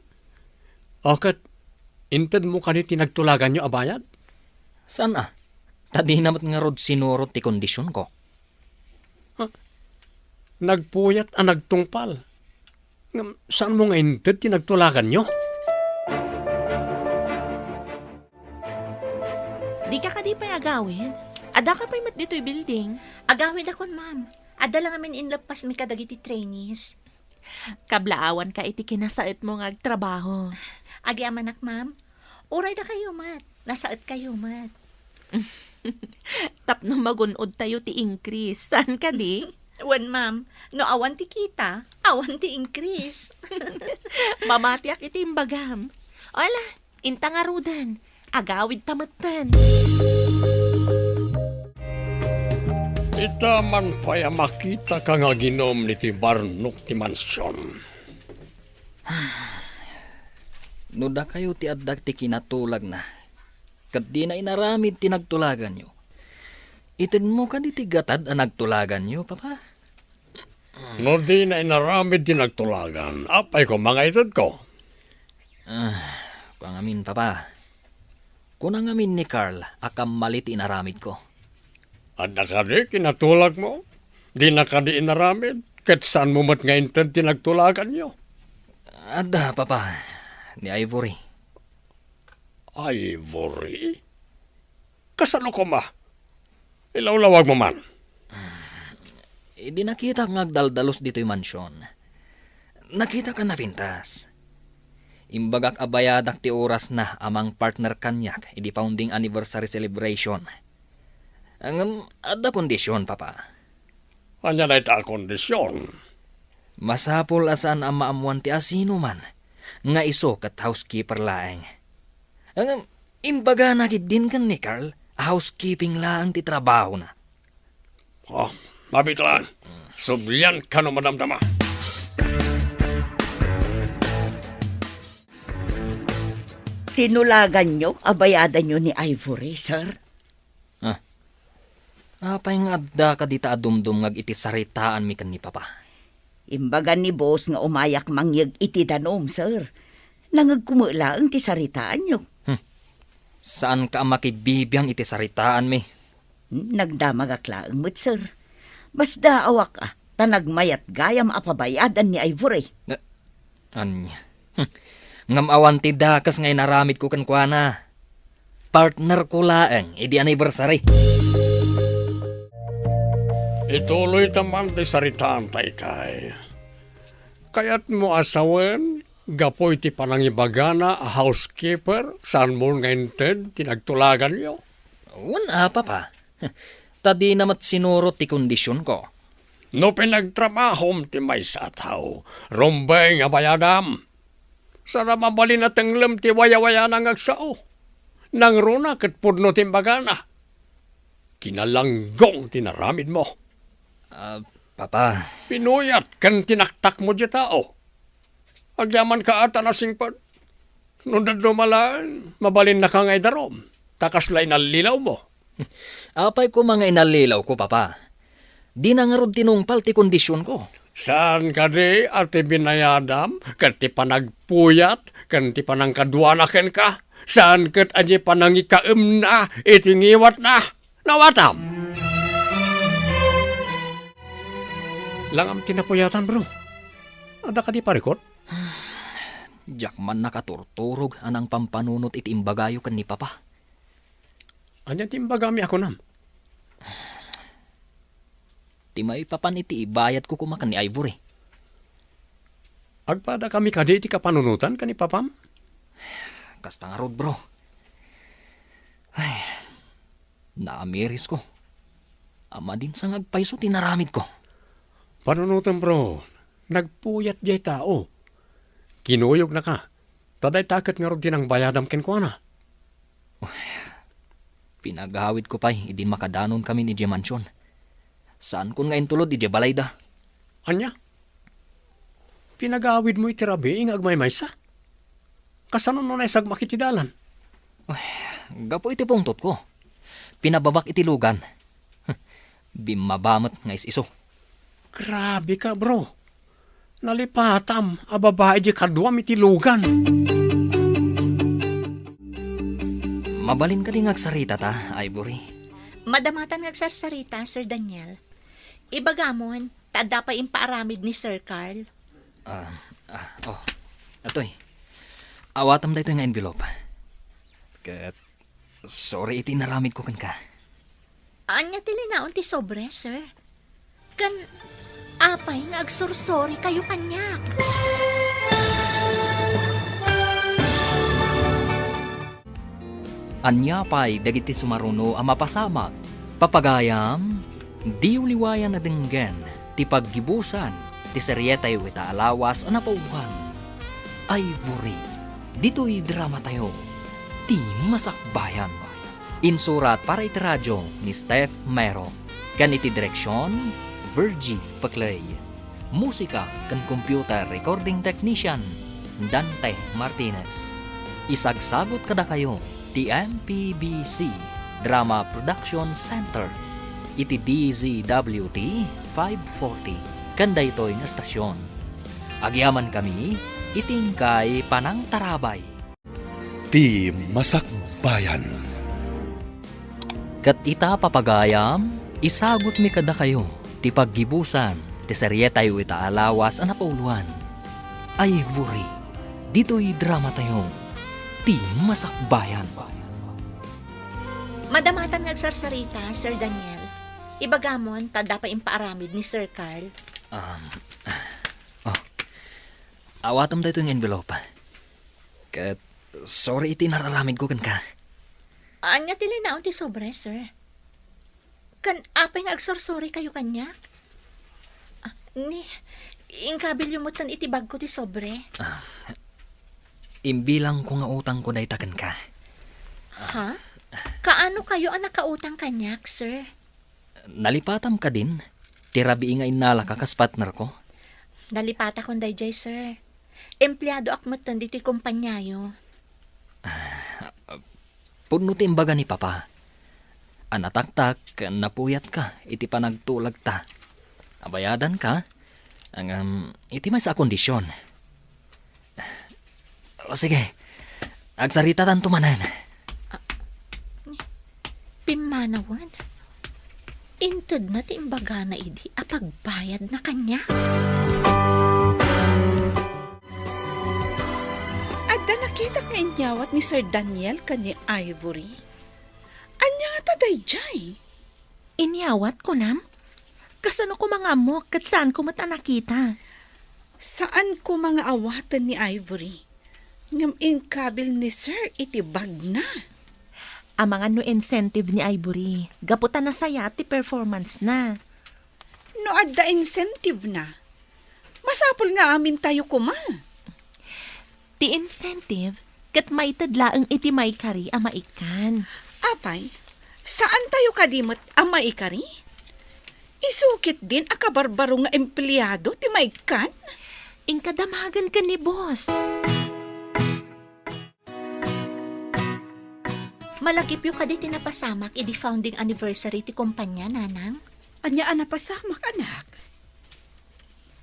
O ket intedmo kadi ti nagtulaganyo a bayad? Saan a? Ta dina met ngarud sinurot ti kondisionko. Ha? Nagpuyat a nagtungpal. Ngem saanmo nga inted ti nagtulaganyo? Dika kadi pay agawid? Addaka pay met ditoy building? Agawidakon, ma'am. Adda la ngamin inleppasmi kadagiti trainees. Kablaawanka iti kinasaetmo nga agtrabaho. Agyamanak, ma'am. Uray dakayo met, nasaetkayo met. Tapno magun-odtayo ti increase, saan kadi? Wen, ma'am, no awan ti kita, awan ti increase. Mamatiak iti imbagam. Ala, inta ngaruden, agawidta metten. Ita man pay a makitaka nga aginom iti barnok ti mansion. No dakayo ti adda ti kinatulagna, ket dina inaramid ti nagtulaganyo, itedmo kadi ti gatad a nagtulaganyo, Papa? No dina inaramid ti nagtulagan, apay koma nga itedko? Ah, kua ngamin, Papa. Kuna ngamin ni Carl a kammali ti inaramidko. Adda kadi kinatulagmo? Dina kadi inaramid, ket saanmo met nga inted ti nagtulaganyo? Adda, Papa, ni Ivory. Ivory? Kasano koma? Ilawlawagmo man. Idi nakitak nga agdaldalus ditoy mansion, nakitak a napintas. Imbagak a bayadak ti orasna a mangpartner kaniak idi founding anniversary celebration. Ngem adda kondision, Papa. Ania dayta a kondision? Masapul a saan a maammuan ti asinoman nga isu ket housekeeper laeng. Ngem, imbagana ketdin ken ni Carl a housekeeping laeng ti trabahona. Oh, mabitlan. Sublianka no madamdama. Tinulaganyo a bayadanyo ni Ivory, sir? Ah. Apay nga adda kadita a dumdumngag iti saritaanmi ken ni Papa? Imbaga ni boss nga umayak mangyeg iti danum, sir. Nangegko met laeng ti saritaanyo. Hmm. Saanka a makibibiang iti saritaanmi? Hmm, nagdamagak laeng met, sir. Basdaawak a, ta nagmayat gayam a pabayadan ni Ivory. Nga, ania? Hmm. Ngem awan ti dakes nga inaramidko kenkuana. Partnerko laeng idi anniversary. Ituloyta man ti saritaanta, ikay. Kayatmo a sawen, gapu iti panangibagana a housekeeper, saanmo nga inted ti nagtulaganyo? Wen a, Papa. Ta dina met sinurot ti kondisionko. No pinagtrabahom ti maysa a tao, rumbeng a bayadam. Saan a mabalin a tenglem ti wayawayana nga agsao. Nangruna ket pudno ti imbagana. Kinalanggong ti naramidmo. Ah, Papa. Pinuyat ken tinaktakmo diay tao. Agyamanka a ta nasingpet. No dadduma laeng, mabalinnaka nga idarum, ta kasla inallilawmo. Apay koma nga inallilawko, Papa? Dina ngarud tinungpal ti kondisionko. Saan kadi a ti binayadam ket ti panagpuyat ken ti panangkaduana kenka? Saan ket a diay panangikaemna iti ngiwatna? Nawatam! Langam ti napuyatan, bro. Adda kadi parikut? Diak man nakaturturog a nangpampanunot iti imbagayo ken ni Papa. Ania ti imbagami a kunam? Ti maipapan iti ibayadko koma ken ni Ivory. Agpadakami kadi iti kapanunotan ken ni Papam? Kasta ngarud, bro. Ay, naamirisko. Amadin sa nga agpayso ti naramidko. Panunotem, bro. Nagpuyat diay tao. Kinuyognaka. Ta dayta ket ngarud ti nangbayadam kenkuana. Pinagawidko pay idi makadanonkamin idiay mansion. Saankon nga intulod idiay balayda. Ania? Pinagawidmo iti rabii nga agmaymaysa? Kasano no naisagmak iti dalan? Ay, gapu iti pungtotko. Pinababak iti lugan. Bimmaba met nga is-isu. Grabe ka, bro. Nalipatam a babai diay kaduam iti lugan. Mabalin kadi nga agsaritata, Ivory? Madamatan nga agsarsarita, Sir Daniel. Ibagamon, ta adda pay impaaramid ni Sir Carl. Ah, ah, oh. Atoy. Awatam daytoy nga envelope. Ket sorry iti inaramidko kenka. Ania ti linaon ti sobre, sir? Ken apay nga agsorsorikayo kaniak? Ania pay dagiti sumaruno a mapasamak? Papagayam, diyo liwayan a denggen ti paggibusan ti serietayo ita a lawas a napauloan. Ivory, ditoy dramatayo, ti masakbayan. Insurat para iti radio ni Steph Mero, ken iti direksion, Virgie Peclay. Musika ken computer recording technician, Dante Martinez. Isagsagut kadakayo ti M P B C Drama Production Center iti D Z W T five forty ken daytoy nga estasion. Agyamankami iti inkay panangtarabay. Ti masakbayan. Ket ita, papagayam, isagutmi kadakayo ti paggibusan ti serietayo ita a lawas a napauloan. Ivory, ditoy dramatayo, ti masakbayan. Madamatan nga agsarsarita, Sir Daniel. Ibagamon, ta adda pay impaaramid ni Sir Carl. Um, oh. Awatam daytoy nga envelope. Ket sorry iti nararamidko kenka. Ania ti linaon ti sobre, sir? Ken apay nga agsorsorikayo kaniak? Ah, ni, Inkabilyo metten iti bagko ti sobre. Ah, imbilangko nga utangko dayta kenka. Ha? Kaano kayo a nakautang kaniak, sir? Nalipatam kadin ti rabii nga innalaka kas partnerko? Nalipatakon daydiay, sir. Empleadoak metten ditoy kompaniayo. Ah, pudno ti imbaga ni Papa. A nataktak, napuyatka iti panagtulagta. Abayadanka, ngem iti maysa a kondisyon. O, sige. Agsaritatanto manen. Pimmanawen? Intedna ti imbagana idi a pagbayadna kaniak? Adda nakitak nga inyawat ni Sir Daniel ken ni Ivory. Ania ngata daydiay? Inyawat, kunam? Kasano koma nga ammok ket saanko met a nakita? Saan koma nga awaten ni Ivory, ngem inkabil ni Sir iti bagna. Amangan no incentive ni Ivory, gapu ta nasayaat ti performance na. No adda incentive na, masapul nga amintayo koma. Ti incentive, ket maited laeng iti maikari a maikkan. Apay, saantayo kadi met a maikari? Isu ketdin a kabarbaro nga empleado ti maikkan? Inka damagen ken ni boss. Malagipyo kadi ti napasamak idi founding anniversary ti kompania, Nanang? Ania a napasamak, anak?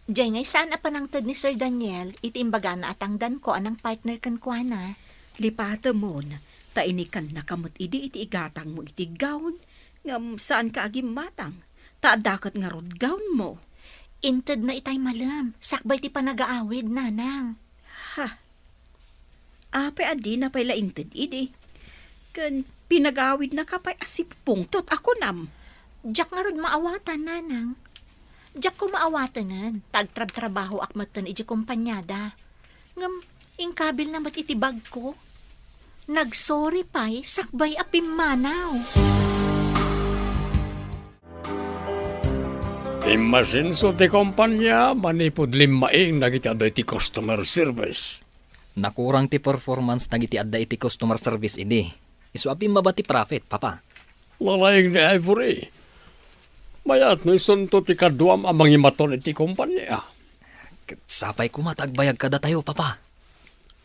Diay ngay saan a panangted ni Sir Daniel iti imbagana a tangdanko a nangpartner kenkuana. Lipatemon, ta inikannaka met idi iti igatangmo iti gown, ngem saanka a gimmatang, ta adda ket ngarud gownmo. Intedna itay malem, sakbay ti panagaawid, Nanang. Ha? Apay a dina pay la inted idi? Ken pinagawidnaka pay a sipupungtot a kunam? Diak ngarud maawatan, Nanang. Diak koma awaten, ta agtrabtrabahoak metten iti kompaniada. Ngem inkabilna met iti bagko. Nagsorry pay sakbay a pimmanaw. Immasenso ti kompania manipud limmaing dagiti adda iti customer service. Nakurang ti performance dagiti adda iti customer service idi. Isu a pimmaba ti profit, Papa. Lalaing ni Ivory. Mayat no isunto ti kaduam a mangimaton iti kompania. Ket sapay koma ta agbayag kadatayo, Papa.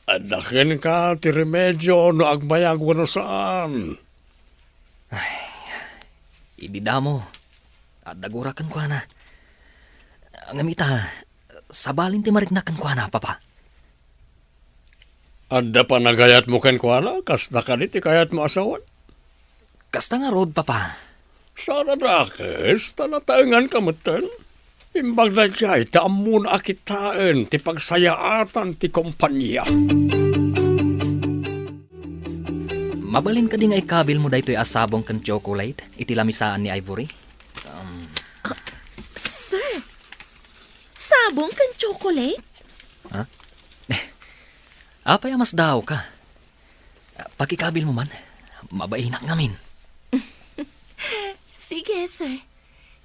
Adda kenka ti remedio no agbayag wenno saan. Ay, idi damo, adda gurak kenkuana. Ngem ita, sabalin ti mariknak kenkuana, Papa. Adda panagayatmo kenkuana, kasta kadi ti kayatmo a sawen? Kasta ngarud, Papa. Saan a dakes, ta nataenganka metten. Imbag daydiay, ta ammona a kitaen ti pagsayaatan ti kompania. Mabalin kadi nga ikabilmo daytoy a sabong ken chocolate iti lamisaan ni Ivory? Um, Sir, sabong ken chocolate? Ha? Apay a masdaawka? Pakikabilmo man. Mabainak ngamin. Sige, sir.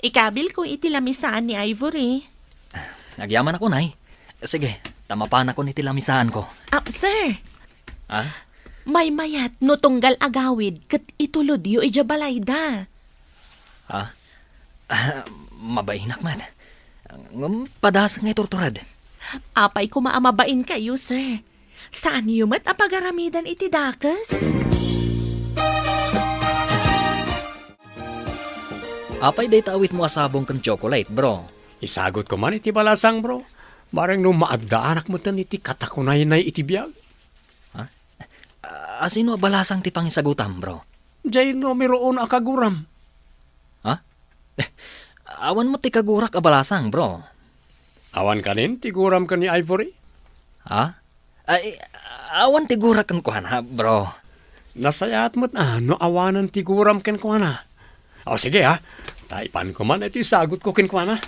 Ikabilko iti lamisaan ni Ivory. Agyamanakon, ay. Sige, ta mapanakon iti lamisaanko. Ah, sir. Ha? Maymayat no tunggal agawid ket itulodyo idiay balayda. Ha? Ah, mabainak man. Ngem padasek nga iturtured. Apay koma a mabainkayo, sir. Saanyo met a pagaramidan iti dakes? Apay dayta awitmo a sabong ken chocolate, bro? Isagutko man iti balasang, bro. Bareng no maaddaanak metten iti katakunaynay iti biag. Ha? Asino a balasang ti pangisagutam, bro? Diay numero uno a kaguram. Ha? Awan met ti kagurak a balasang, bro. Awan kanin ti guram ken ni Ivory? Ha? Ay, awan ti gurak kenkuana, bro. Nasayaat met a no awanen ti guram kenkuana. O, sige, ha. Ta ipanko man iti sagutko kenkuana.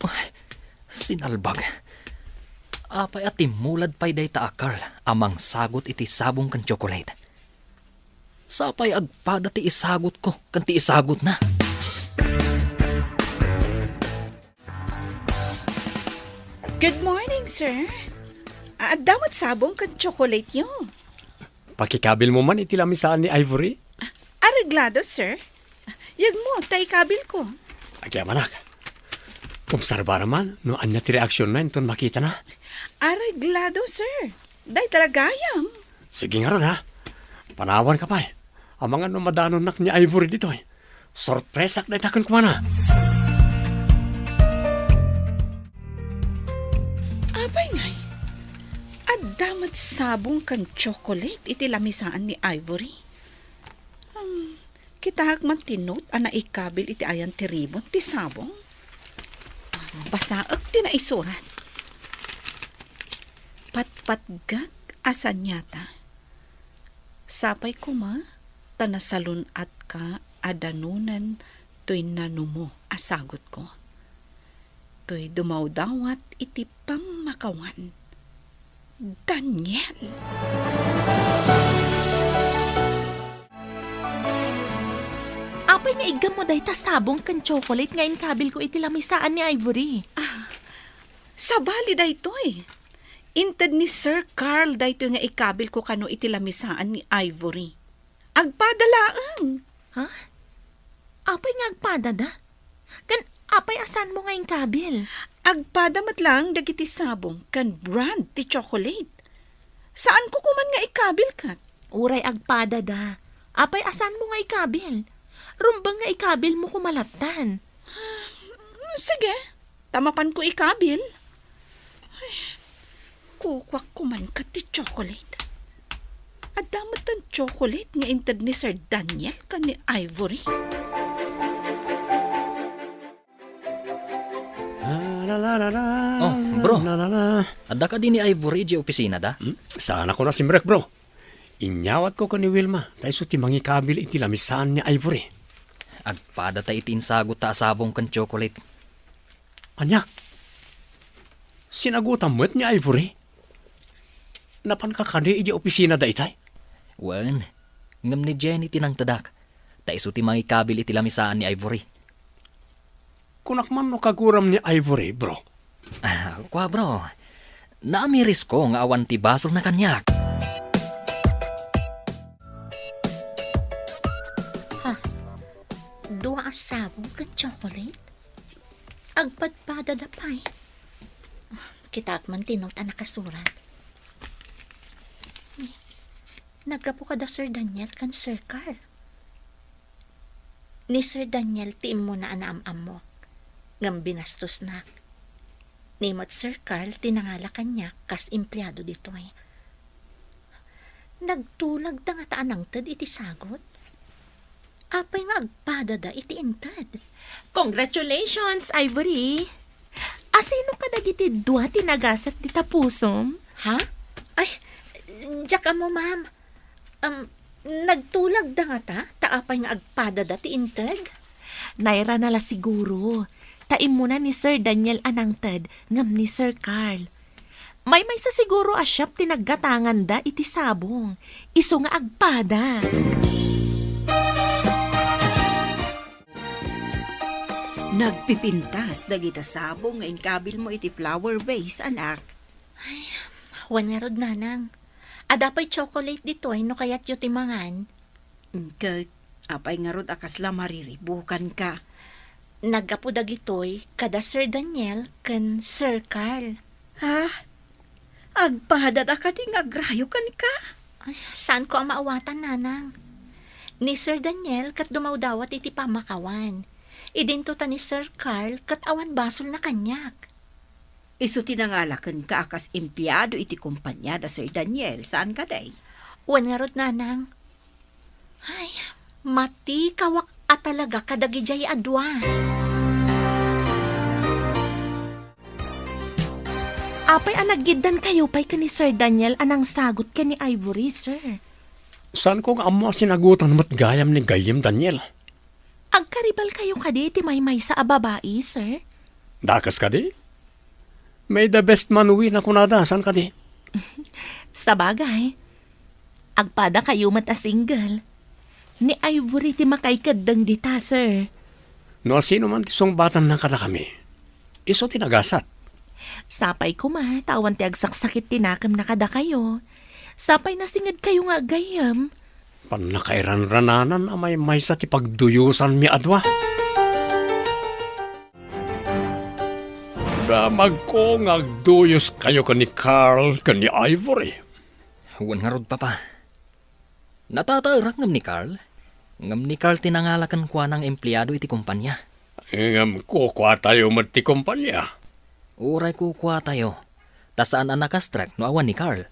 Ay, sinalbag. Apay a timmulad pay dayta a Carl a mangsagut iti sabong ken tsokolate? Sapay agpada ti isagutko ken ti isagutna. Good morning, sir. Adda met sabong ken tsokolate yo. Pakikabilmo man iti lamisaan ni Ivory? Areglado, sir. Yegmo ta ikabilko. Agyamanak. Obserbaram man no ania ti reaksionna inton makitana. Areglado, sir. Dayta la gayam. Sige ngarud, ha? Panawanka pay. Amangan no madanonnak ni Ivory ditoy. Sorpresak dayta kenkuana. Apay ngay, adda met sabong ken tsokolate iti lamisaan ni Ivory. Hmm, kitaek man ti note a naikabil iti ayan ti ribon ti sabong. Basaek ti naisurat. Patpatgek a saniata. Sapay koma ta nasalun-atka a danonen toy nanumo a sagutko. Toy dumawdawat iti pammakawan. Daniel! Apay nga iggammo dayta sabong ken tsokolate nga inkabilko iti lamisaan ni Ivory? Ah, sabali daytoy. Inted ni Sir Carl daytoy nga ikabilko kano iti lamisaan ni Ivory. Agpada laeng. Ha? Apay nga agpadada? Ken apay a saanmo nga inkabil? Agpada met laeng dagiti sabong ken brand ti tsokolate. Saanko koman nga ikabil ket? Uray agpadada. Apay a saanmo nga ikabil? Rumbeng nga ikabilmo koma lattan. Sige, ta mapanko ikabil. Ay, kukuak koman ket ti tsokolate. Adda met ti tsokolate nga inted ni Sir Daniel ken ni Ivory. Oh, bro. Adda kadi ni Ivory idiay opisinada? Hmm? Saanakon a simrek, bro. Inyawatko ken ni Wilma, ta isu ti mangikabil iti lamisaan ni Ivory. Agpadata iti insagutta a sabong ken tsokolate. Ania? Sinagutam met ni Ivory? Napanka kadi idiay opisinada itay? Wen, ngem ni Jenny ti nangtedak, ta isu ti mangikabil iti lamisaan ni Ivory. Kunak man no kaguram ni Ivory, bro. Ah, kua, bro. Naamirisko nga awan ti basolna kaniak. Ha? Dua a sabong ken tsokolate? Agpadpadada pay. Kitaek man ti note a nakasurat. Naggapu kada Sir Daniel ken Sir Carl. Ni Sir Daniel ti immuna a naam-ammok, ngem binastosnak. Ni met Sir Carl ti nangala kaniak kas empleado ditoy. Nagtulagda ngata a nangted iti sagut? Apay nga agpadada iti inted? Congratulations, Ivory! Asino kadagiti dua ti nagasat dita pusom? Ha? Ay, diak ammo, ma'am. Um, nagtulagda ngata, ta apay nga agpadada ti inted? Nairana la siguro, ta immuna ni Sir Daniel a nangted ngem ni Sir Carl. Maymaysa siguro a shop ti naggatanganda iti sabong, isu nga agpada. Nagpipintas dagita sabong nga inkabilmo iti flower vase, anak. Ay, wen ngarud, nanang. Adda pay chocolate ditoy no kayatyo ti mangan. Ket apay ngarud a kasla mariribukanka? Naggapu dagitoy kada Sir Daniel ken Sir Carl. Ha? Agpadada kadi nga agrayo kenka? Ay, saanko a maawatan, nanang. Ni Sir Daniel ket dumawdawat iti pammakawan. Idinto ta ni Sir Carl ket awan basolna kaniak. Isu ti nangala kenka a kas empleado iti kompania da Sir Daniel, saan kadi? Wen ngarud, nanang. Ay, matikawak a talaga kadagidiay a dua. Apay a naggiddankayo pay ken ni Sir Daniel a nangsagut ken ni Ivory, sir? Saanko nga ammo a sinagutan met gayam ni gayyem Daniel. Agkaribalkayo kadi iti maymaysa a babai, sir? Dakes kadi? May the best man win a kunada, saan kadi? Sabagay, agpadakayo met a single. Ni Ivory ti makaikeddeng dita, sir. No asino man ti sungbatanna kadakami, isu ti nagasat. Sapay koma ta awan ti agsaksakit ti nakemna kadakayo. Sapay nasingedkayo nga agayyem. Pannakairanrananan a maymaysa ti pagduyosanmi a dua. Damagko nga agduyoskayo ken ni Carl ken ni Ivory. Wen ngarud, Papa. Natataerak ngem ni Carl. Ngem ni Carl ti nangala kenkuana nga empleado iti kompania. Ngem kukuatayo met ti kompania? Uray kukuatayo, ta saan a nakastrek no awan ni Carl.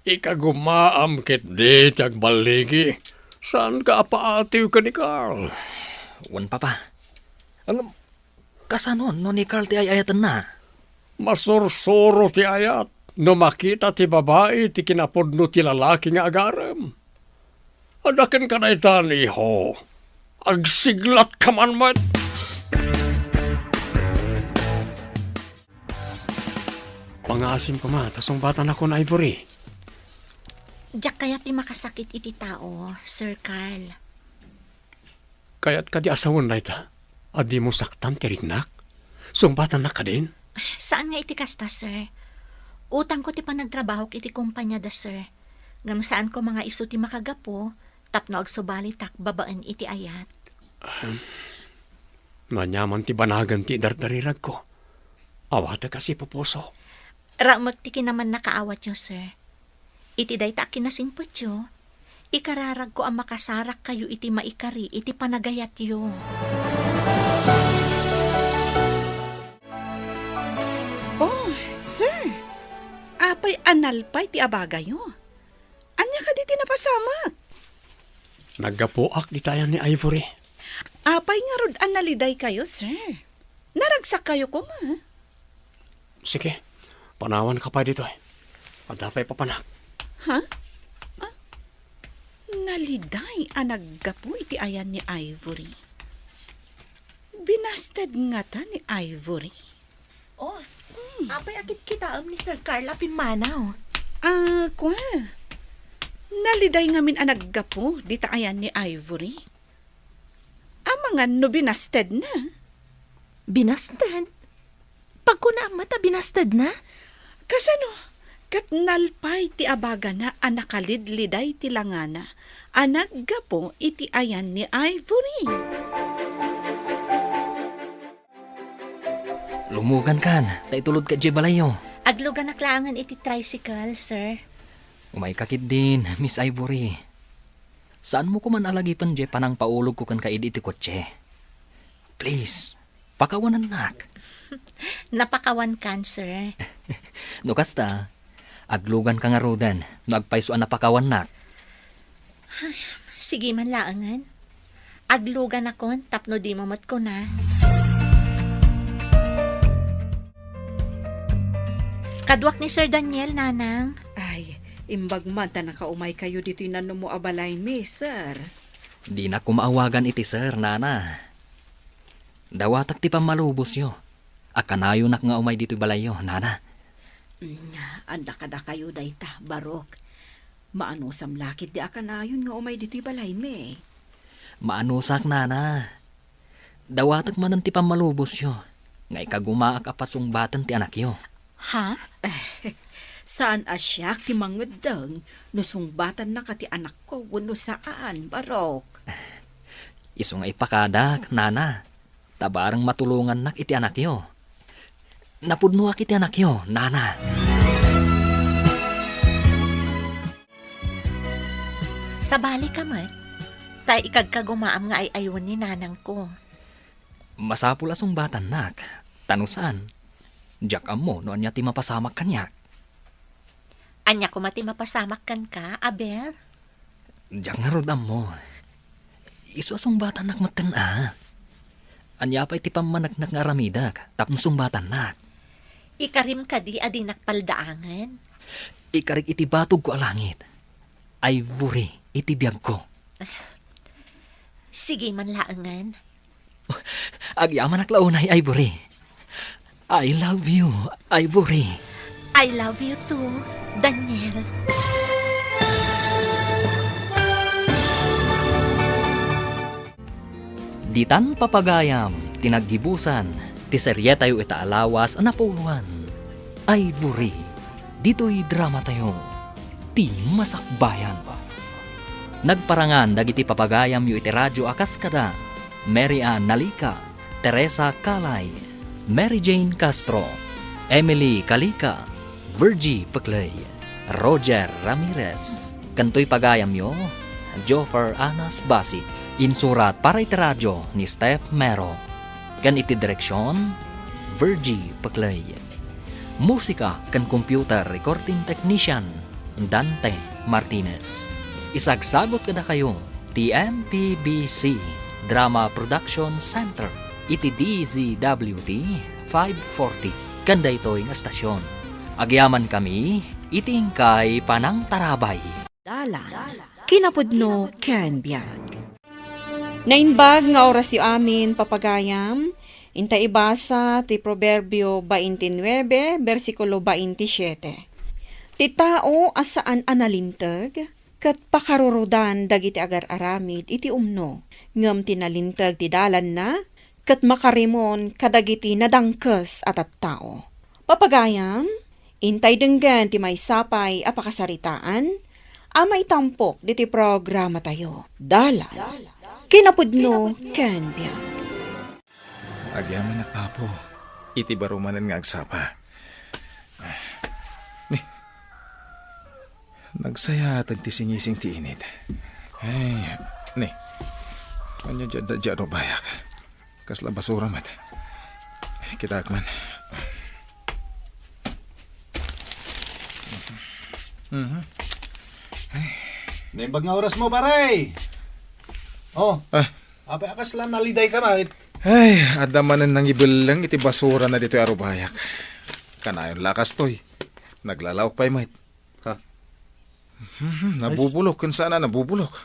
Ikagumaam ketdi ti agballigi. Saanka a paatiw ken ni Carl? Wen, Papa. Ngem, kasano no ni Carl ti ay-ayatenna? Masursuro ti ayat no makita ti babai ti kinapudno ti lalaki nga agarem. Adda kenka daytan, iho. Agsiglatka man met. Pangaasim koma ta sungbatanakon, Ivory. Diak kayat ti makasakit iti tao, Sir Carl. Kayat kadi a sawen dayta a dimo saktan ti riknak? Sungbatannak kadin? Saan nga iti kasta, sir. Utangko ti panagtrabahok iti kompania da, sir. Ngem saan koma nga isu ti makagapu tapno agsubalitak babaen iti ayat. Ahem. Aniaman ti banagen ti idardariragko. Awatek a sipupuso. Raemek ti kinamannakaawatyo, sir. Iti dayta a kinasingpetyo, ikararagko a makasarakkayo iti maikari iti panagayatyo. Oh, sir! Apay a nalpay ti abagayo? Ania kadi ti napasamak? Naggapuak dita ayan ni Ivory. Apay ngarud a nalidaykayo, sir? Naragsakkayo koma? Sige, panawanka pay ditoy. Adda pay papanak. Ha? Ah, naliday a naggapu iti ayan ni Ivory. Binasted ngata ni Ivory? Oh, apay a kitkitaem ni Sir Carl a pimmanaw? Ah, kua. Naliday ngamin a naggapu dita ayan ni Ivory. Amangan no binastedna? Binasted? Pagkunaam met a binastedna? Kasano? Ket nalpay ti abagana a nakalidliday ti langana a naggapu iti ayan ni Ivory. Lumugankan, ta itulodka idiay balayyo. Agluganak laengen iti tricycle, sir. Umayka ketdin, Miss Ivory. Saanmo koman a lagipen diay panangpaulogko kenka idi iti kotse. Please, pakawanennak. Napakawankan, sir. No kasta, agluganka ngaruden no agpayso a napakawannak. Sige man laengen. Agluganakon tapno dimo met kuna. Kaduak ni Sir Daniel, Nanang. Ay, imbag man ta nakaumaykayo ditoy nanumo a balaymi, sir. Dinak koma awagan iti sir, Nana. Dawatak ti pammalubosyo a kanayonak nga umay ditoy balayyo, Nana. Mm, adda kadakayo dayta, Barok. Maanusam la ketdi a kanayon nga umay ditoy balaymi. Maanusak, Nana. Dawatek manen ti pammalubosyo nga ikagumaak a pasungbaten ti anakyo. Ha? Saan a siak ti mangeddeng no sungbatannaka ti anakko wenno saan, Barok. Isu nga ipakadak, Nana. Ta bareng matulongannak iti anakyo. Napudnoak iti anakyo, Nana. Sabalika met, ta ikagkagumaam nga ay-aywen ni nanangko. Masapul a sungbatannak, ta no saan, diak ammo no ania ti mapasamak kaniak. Ania koma ti mapasamak kenka, Abel? Diak ngarud ammo. Isu a sungbatannak metten a. Ania pay ti pammaneknek nga aramidek tapno sungbatannak? Ikarim kadi a dinak paldaangen? Ikarik iti batogko a langit. Ivory iti biagko. Sige man laengen. Agyamanak la unay, Ivory. I love you, Ivory. I love you too, Daniel. Ditan papagayam ti naggibusan ti serietayo ita a lawas a napuloan. Ivory, ditoy dramatayo, ti masakbayan. Nagparangan dagiti papagayamyo iti radyo a kas kada Mary Ann Nalica, Teresa Calay, Mary Jane Castro, Emily Calica, Virgie Pecley, Roger Ramirez, ken toy pagayamyo, Joffer Anas Basi. Insurat para iti radyo ni Steph Mero. Ken iti direksion, Virgie Pecley. Musika ken computer recording technician, Dante Martinez. Isagsagut kadakayo ti M P B C Drama Production Center iti D Z W T five forty ken daytoy nga estasion. Agyamankami iti inkay panangtarabay. Dalan, kinapudno ken biag. Naimbag nga orasyo amin, papagayam. Inta ibasa ti Proverbio baintinuebe, bersikulo baintisiete. Ti tao a saan a nalinteg, ket pakarurudan dagiti agar-aramid iti umno, ngem ti nalinteg ti dalanna, ket makarimon kadagiti nadangkes a tattao. Papagayam, intay denggen ti maysa pay a pakasaritaan a maitampok diti programatayo. Dalan, kinapudno ken biag. Agyamanak, Apo, iti baro manen nga agsapa. Ni, nagsayaat ti singising ti init. Ay, ni, ania diay, diay, diay, bayak. Kasla basura met. Kitaek man. Mhm. Ay. Naimbag nga orasmo, pare! Oh, Ah. Apay a kasla nalidayka met? Ay, adda manen nangibelleng iti basurana ditoy a rubayak. Kanayon la kastoy. Naglalaok pay met. Ha? Mhm, nabubulok, ken saan a nabubulok.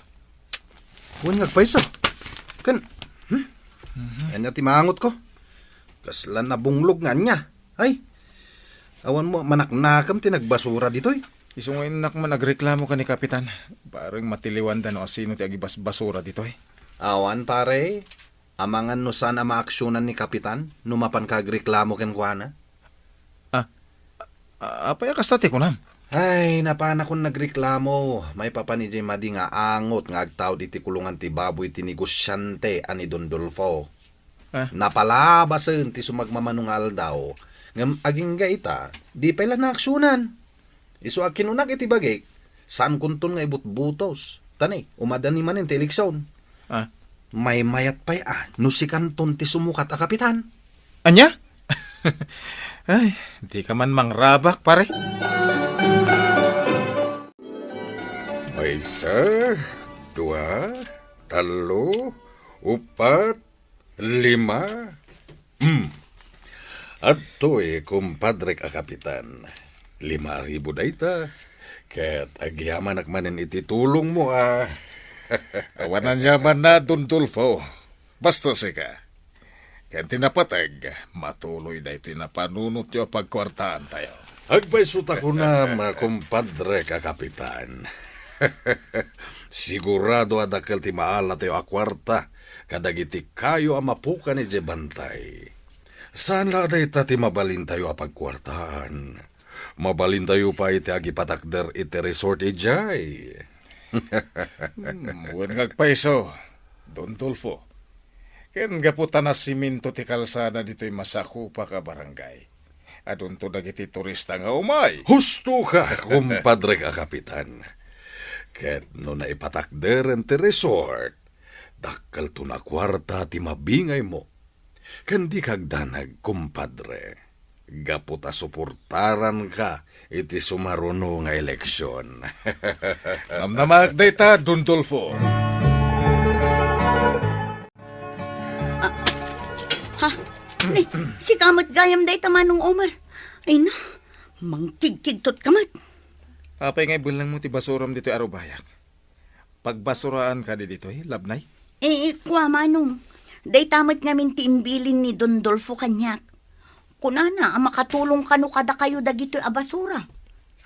Wen nga agpayso. Ken, hmm? Mhm. Ania ti maangotko? Kasla nabunglog nga ania? Ay, awan mo manaknakam ti nagbasura ditoy. Isu nga innak man agreklamo ken ni Kapitan. Bareng matiliwanda no asino ti agibasbasura ditoy. Awan, pare. Amangan no saan a maaksionan ni Kapitan no mapanka agreklamo kenkuana. Ah, a-, apay a kasta ti kunam? Ay, napanakon nagreklamo maipapan idiay madi nga angot nga agtaud iti kulungan ti baboy ti negosiante a ni Don Dolfo. Ah. Napalabasen ti sumagmamano nga aldaw, ngem agingga ita, di pay la naaksionan. Isu a kinunak iti bagik, saankonton nga ibutbutos. Ta ni, umadani manen ti eleksion. Ah. Maymayat pay a no sikanton ti sumukat a kapitan. Ania? Ay, dika man mangrabak, pare. Maysa, dua, tallo, upat, lima. Hmm. Adtoy, kumpadrek a kapitan. Lima a ribu dayta. Ket agyamanak manen iti tulongmo a. Awan aniamanna, Don Dolfo. Basta sika. Ken ti napateg, matuloy daytoy napanunotyo a pagkuartaantayo. Agpayso ta kunam, kumpadrek a kapitan. Sigurado a dakkel ti maalatayo a kuarta kadagiti kayo a mapukan idiay bantay. Saan la a dayta ti mabalintayo a pagkuartaan. Mabalintayo pay ti agipatakder iti resort idiay. Hmm, wen nga agpayso, Don Dolfo. Ken gapu ta nasiminto ti kalsada ditoy masakupak a barangay, adunto dagiti turista nga umay. Husto ka, kumpadrek a kapitan. Ket no naipatakderen ti resort, dakkelton a kuarta ti mabingaymo. Ken dika agdanag, kumpadre, gapu ta suportaranka iti sumaruno nga eleksion. Namnamaak dayta, Don Dolfo. Ah, ha? Ni, sika met gayam dayta, Manong Omar. Ay na, mangkigkigtot ka met. Apay nga ibellengmo ti basuram ditoy a rubayak? Pagbasuraanka ditoy, labnay? Eh, kua, Manong. Dayta met ngamin ti imbilin ni Don Dolfo kaniak. Kunana a makatulong kano kadakayo dagitoy a basura.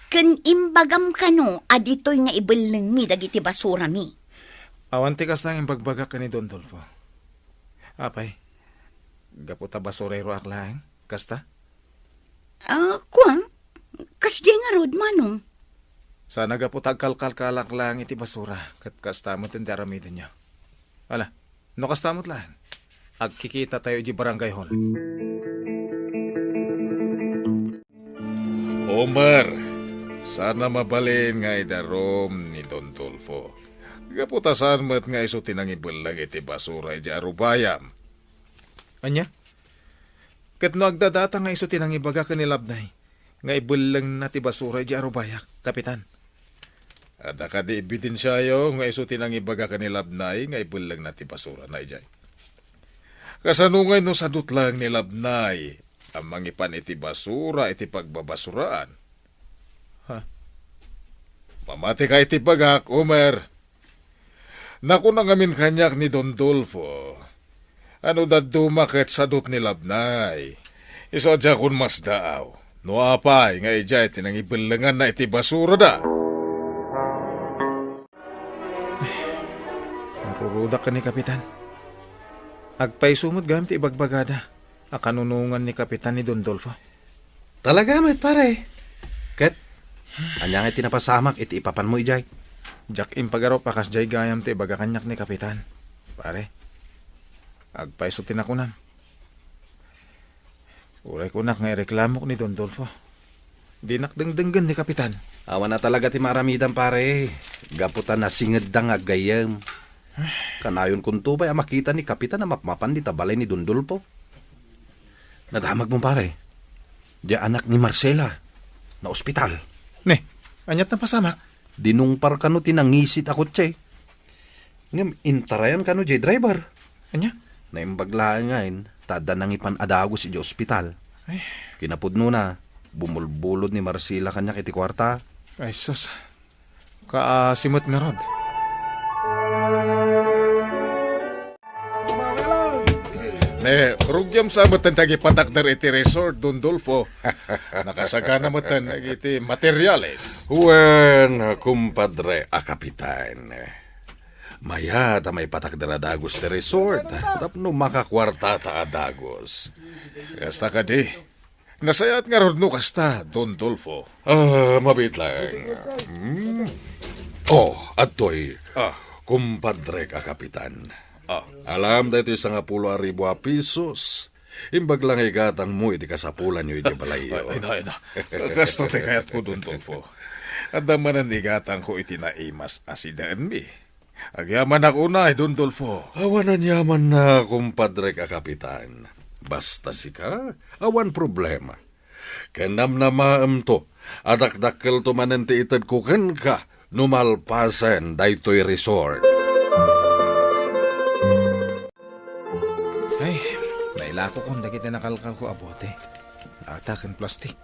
Ken imbagam kano a ditoy nga ibellengmi dagiti basurami. Awan ti kasta nga imbagbagak ken ni Don Dolfo. Apay, gapu ta basurero ak laeng, kasta? Ah, kua, Sdi ngarud, Manong. Sana gapu ta agkalkalkalak laeng iti basura, ket kasta met ti aramidenyo. Ala, no kasta met laeng, agkikitatayo iti barangay hall. Omer, sana mabalin nga idarum ni Don Dolfo. Gapu ta saan met nga isu ti nangibelleng iti basura idiay arubayam. Ania? Ket no agdadata nga isu ti nangibaga ken ni Labnay nga ibellengna ti basura idiay arubayak, Kapitan? Adda kadi ebidensiayo nga isu ti nangibaga ken ni Labnay nga ibellengna ti basurana idiay? Kasano ngay no sadut laeng ni Labnay a mangipan iti basura iti pagbabasuraan? Ha? Mamatika iti bagak, Omer. Nakuna ngamin kaniak ni Don Dolfo, ano dadduma ket sadut ni Labnay. Isu a diakon masdaaw no apay nga idiay ti nangibellenganna iti basurada. Narurudak ken ni Kapitan. Agpayso met gayam ti ibagbagada a kanunongan ni Kapitan ni Don Dolfo. Talaga met, pare. Ket, ania nga ti napasamak iti ipapanmo idiay? Diak impagarup a kasdiay gayam ti ibaga kaniak ni Kapitan, pare. Agpayso ti nakunam. Uray kunak nga ireklamok ni Don Dolfo. Dinak dengdenggen ni Kapitan. Awan a talaga ti maaramidam, pare. Gapu ta nasingedda nga aggayyem. Kanayon kunto pay a makita ni Kapitan a mapmapan dita balay ni Don Dolfo. Nadamagmo, pare. Diay anak ni Marcela. Naospital. Ne, aniat napasamak? Dinungpar kano ti nangisit a kotse. Ngem intarayan kano diay driver. Ania? Naimbag laeng ngayen, ta adda nangipan a dagus idiay ospital. Ay. Kinapudnona, bumulbulod ni Marcela kaniak iti kuarta. Ay, sus. Kaasi met ngarud. Ne, rugiam sa met ti agipatakder iti resort, Don Dolfo. Nakasagana met dagiti materiales. Wen, kumpadre a kapitan. Mayat a maipatakder a dagus ti resort tapno makakuartata a dagus. Kasta kadi, nasayaat ngarud no kasta, Don Dolfo. Ah, mabiit laeng. Hmm. Oh, adtoy. Ah. Kumpadrek a kapitan. Ah. Alam daytoy sangapulo a ribu a pisos. Imbag la nga igatangmo iti kasapulanyo iti balayyo. Ay, ay na, ay na. Kasto ti kayatko, Don Dolfo. Adda manen igatangko iti naimas a sidaenmi. Agyamanak unay, Don Dolfo. Awan aniamanna, kumpadrek a kapitan. Basta sika, awan problema. Ken namnamaemto a dakdakkelto manen ti itedko kenka no malpasen daytoy resort. Ay, nailakokon dagiti nakalkalko a bote, lata ken plastik.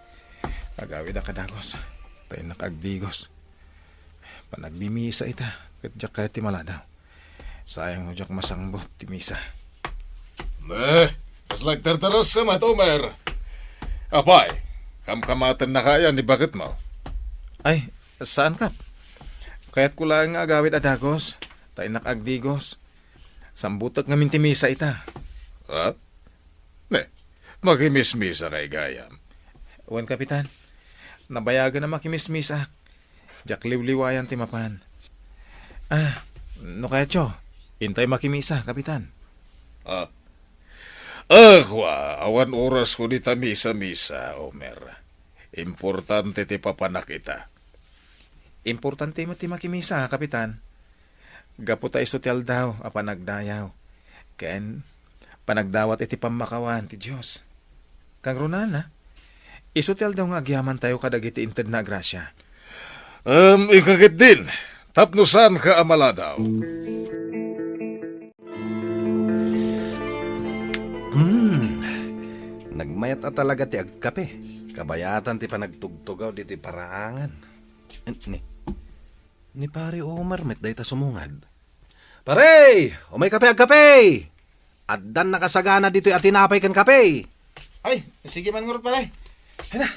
Agawidak a dagus, ta innak agdigos. Panagmimisa ita, ket diak kayat ti maladaw. Sayang no diak masangbut ti misa. Ne, kasla agtartaraska met, Omer. Apay, kamkamatennaka aya ni baketmo? Ay, saan, Kap. Kayatko laeng nga agawid a dagus, ta innak agdigos. Sambutek ngamin ti misa ita. Ha? Ne, makimismisa kay gayam? Wen, Kapitan. Nabayagen a makimismisa. Diak liwliwayan ti mapan. Ah, no kayatyo, intay makimisa, Kapitan. Ah. Ah, kua, awan orasko dita misa-misa, Omer. Importante ti papanak ita. Importante met ti makimisa, Kapitan. Gapu ta isu ti aldaw a panagdayaw ken panagdawat iti pammakawan ti Dios. Kangrunana, isu ti aldaw nga agyamantayo kadagiti intedna a grasia. Em, inka ketdin, tapno saanka a maladaw. Hmm. Nagmayat a talaga ti agkape. Kabayatan ti panagtugtugaw diti paraangan. Ni, ni Pare Omar met dayta sumungad. "Pare! Umay kape, agkape! Addan nakasagana ditoy a tinapay ken kape." "Ay, sige man ngarud, pare." Ay na.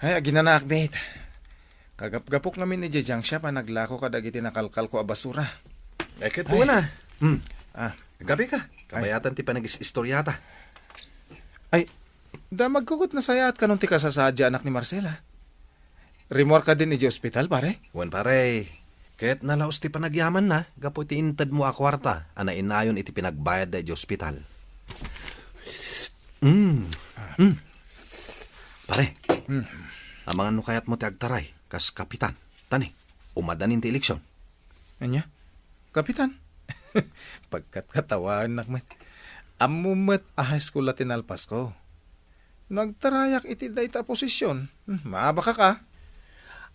Ay, aginanaak, bet. Kagapgapok ngamin idiay junk shop a naglako kadagiti nakalkalko a basura. Ay, ket Ay. Buwan na. Hmm. Ah. Agkape ka. Ay. Kabayatan ti panagis-istoryata. Ay, damagko ket nasayaat kanon ti kasasaad ti anak ni Marcela. Rimmuar kadin idiay ospital, pare? Wen, pare. Ket nalaos ti panagyamanna gapu iti intedmo a kuarta a nainayon iti pinagbayadda idiay ospital. Mm. Mm. Pare, Hmm. amangan no kayatmo ti agtaray kas kapitan. Tani, umadanin ti eleksyon. Ania? Kapitan? Pagkatkatawaennak met. Ammom met a high school la ti nalpasko. Nagtarayak iti dayta a posisyon. Hmm, maabakak a.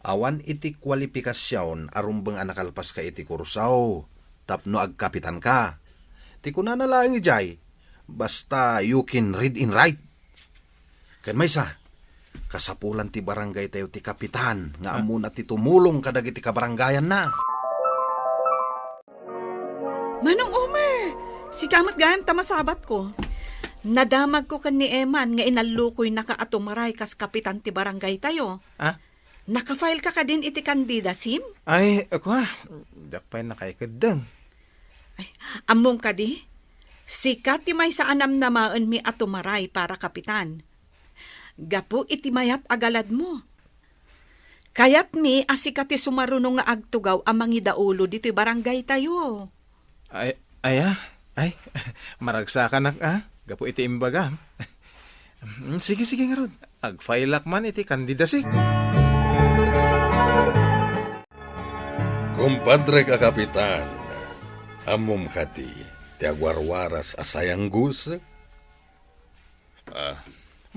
Awan iti kualipikasion a rumbeng a nakalpaska iti kurso tapno agkapitanka. Ti kunana laeng idiay, basta you can read and write. Ken maysa, kasapulan ti barangaytayo ti kapitan nga Ah. ammona ti tumulong kadagiti kabarangayanna. Manong Omer, sika met gayam ta masabatko. Nadamagko ken ni Eman nga inallukoynaka a tumaray kas kapitan ti barangaytayo. Ah? Nakafile ka kadin iti candidacy? Ay, kua, diak pay nakaikeddeng. Ay, ammom kadi? Sika ti maysa a namnamaenmi a tumaray para kapitan. Gapu iti mayat a galadmo. Kayatmi a sika ti sumaruno nga agtugaw a mangidaulo ditoy barangaytayo. Ay, aya? Ay, maragsakanak a, gapu iti imbagam. Mm, sige, sige ngarud. Agfailak man iti candidacy. Kumpadre ka kapitan, ammom kadi ti agwarwaras a sayanggus? Ah,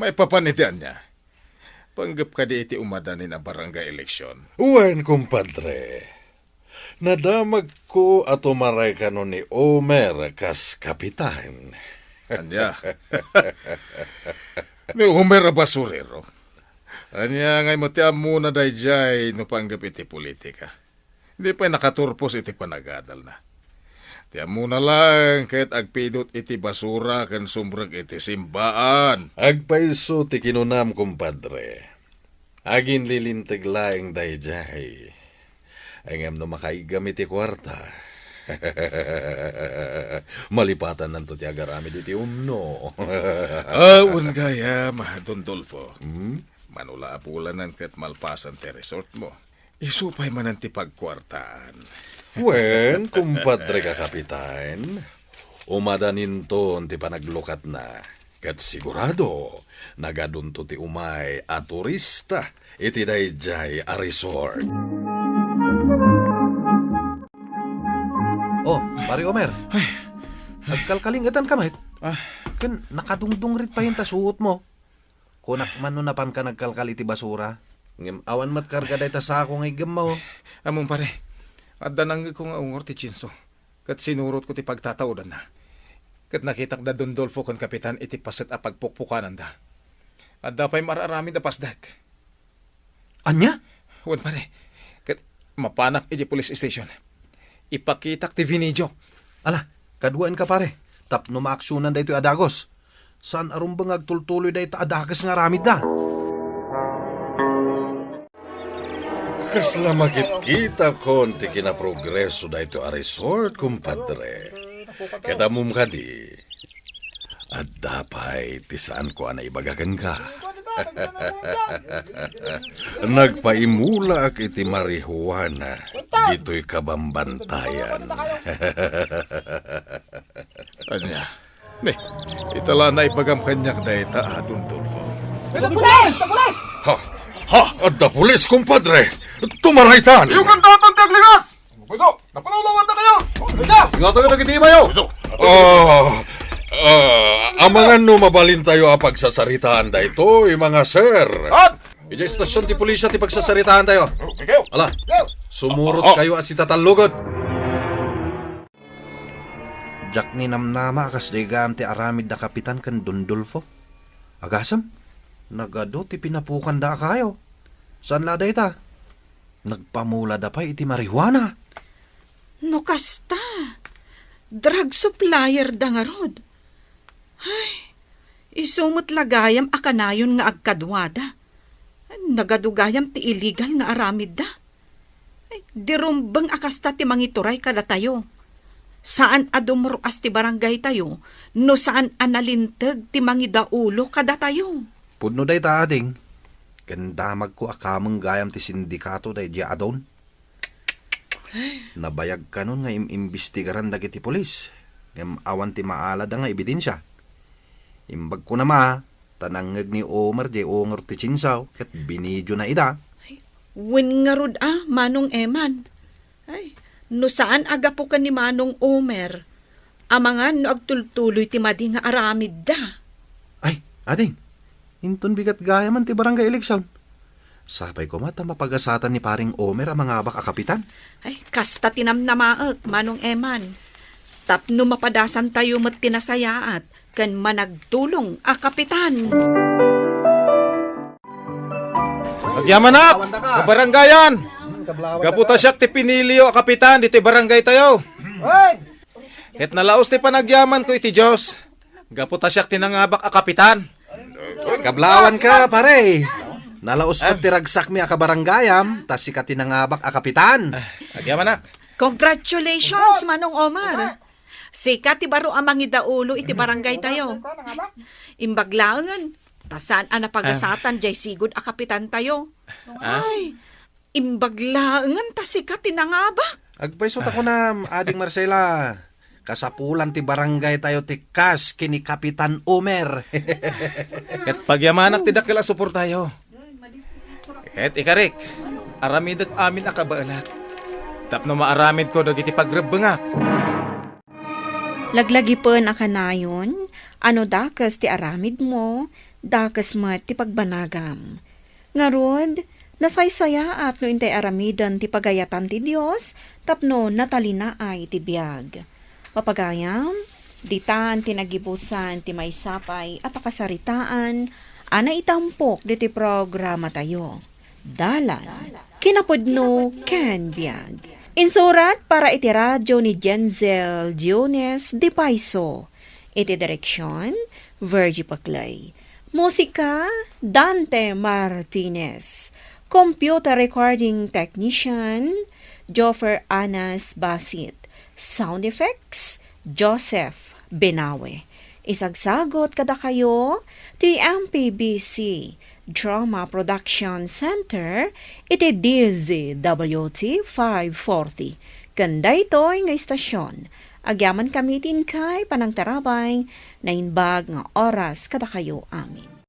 maipapan iti ania? Panggep kadi iti umadanin a barangay eleksyon? Wen, kumpadre. Nadamagko a tumaray kano ni Omer kas kapitan. Ania? Ni Omer a basurero? Ania ngay mo ti ammona daydiay no panggep iti politika? Di pay nakaturpos iti panagadalna. Ti ammona laeng ket agpidot iti basura ken sumrek iti simbaan. Agpayso ti kinunam, kumpadre. Aginlilinteg laeng daydiay. Ngem no makaiggam iti kuarta, malipatannanto ti agaramid iti umno. Ah, wen gayam, Don Dolfo. Hmm? Mano la a bulanen ket malpasen ti resortmo. Isu pay manen ti pagkuartaan. Wen, kumpadre ka kapitan, umadaninton ti panaglukatna. Ket sigurado, nagadunto ti umay a turista iti daydiay a resort. Oh, Pare Omer. Ay. Agkalkalingetanka met? Ah. Ken nakadungdungrit pay ta suotmo. Kunak man no napanka nagkalkal iti basura. Ngem awan met karga dayta sako nga iggemmo. Ammom, pare, adda nangngegko nga ungor ti tsinso, ket sinurotko ti pagtataudanna. Ket nakitak da Don Dolfo ken Kapitan iti paset a pagpukpukananda. Adda pay mar-aramid a pasdek. Ania? Wen, pare, ket mapanak iti police station. Ipakitak ti video. Ala, kaduaenka, pare, tapno maaksionan daytoy a dagus. Saan a rumbeng nga agtultuloy dayta a dakes nga aramidda. Kasla makitkitakon ti kinaprogreso daytoy a resort, kumpadre. Ket ammom kadi, adda pay ti saanko a naibaga kenka. Nagpaimulaak iti marijuana ditoy kabambantayan. Ania? Ne, ita la naibagam kaniak dayta a Don Dolfo. Adda pulis! Adda pulis! Ha? Ha? Adda pulis, kumpadre! Tumaraytan! Iwagantaton ti agligas! Puso, napalawlawan na kayo! Puso! Ingatan ka dagiti imayo! Puso! Ah, ah, amangan no mabalintayo a pagsasaritaan daytoy, mga sir. At Idiay estasyon ti pulisya ti pagsasaritaan tayo. Ala, sumurot kayo a sitatallugod. Diak ninamnama a kasdiay gayam ti aramid da Kapitan ken Don Dolfo. Agasem, nagadu ti pinapukanda a kayo. Saan la dayta? Nagpamulada pay iti marijuana. No kasta, drug supplier da ngarud. Ay, isu met la gayam a kanayon nga agkaduada. Nagadu gayam ti illegal nga aramidda. Ay, di rumbeng a kasta ti mangituray kadatayo. Saan a dumruas ti barangaytayo no saan a nalinteg ti mangidaulo kadatayo. Pudno dayta, ading. Ken damagko a kameng gayam ti sindikato daydiay a don. Nabayag kanon nga im-imbestigaran dagiti pulis, ngem awan ti maalada nga ebidensia. Imbagko na ma, ta nangngeg ni Omer diay ungor ti chainsaw ket binidiona ida. Wen ngarud a, Manong Eman. Ay, no saan a gapu ken ni Manong Omer, amangan no agtultuloy ti madi nga aramidda. Ay, ading, inton bigat gayaman ti barangay election. Sapay koma ta mapagasatan ni Paring Omer a mangabak a kapitan. Ay, kasta ti namnamaek, Manong Eman. Tapno mapadasantayo met ti nasayaat ken managtulong a kapitan. Agyamanak, kabarangayan! Gapu ta siak ti piniliyo a kapitan ditoy barangay tayo. Ket nalaus ti panagyamanko iti Dios. Gapu ta siak ti nangabak a kapitan. Kablawan ka, pare. Nalaus met ti ragsakmi a kabarangayam, ta sika ti nangabak a kapitan. Agyamanak. Congratulations, Manong Omar. Sika ti baro a mangidaulo iti barangay tayo. Imbag laengen, ta saan a napagasatan diay sigud a kapitan tayo. Ah? Ay, imbag laengen ta sika ti nangabak. Agpayso ta kunam, Ading Marcela, kasapulan ti barangay tayo ti kas ken ni Kapitan Omer. Ket pagyamanak ti dakkel a suportayo. Ket ikarik, aramidek amin a kabaelak, tapno maaramidko dagiti pagrebbengak. Laglagipen a kanayon, a no dakes ti aramidmo, dakes met ti pagbanagam. Ngarud, nasaysayaat no intay aramiden ti pagayatan ti Dios tapno natalinaay ti biag. Papagayam, ditan ti nagibusan ti maysa pay a pakasaritaan a naitampok ditoy programatayo. Dalan, kinapudno, ken biag. Insurat para iti radio ni Jenzel Diones de Paiso. Iti direksyon, Virgie Paclay. Musika, Dante Martinez. Computer recording technician, Joffer Anas Basit. Sound effects, Joseph Benawe. Isagsagot kadakayo ti M P B C Drama Production Center iti D Z W T five forty. Ken daytoy nga istasyon, agyamankami ti inkay panangtarabay, naimbag nga oras kadakayo amin.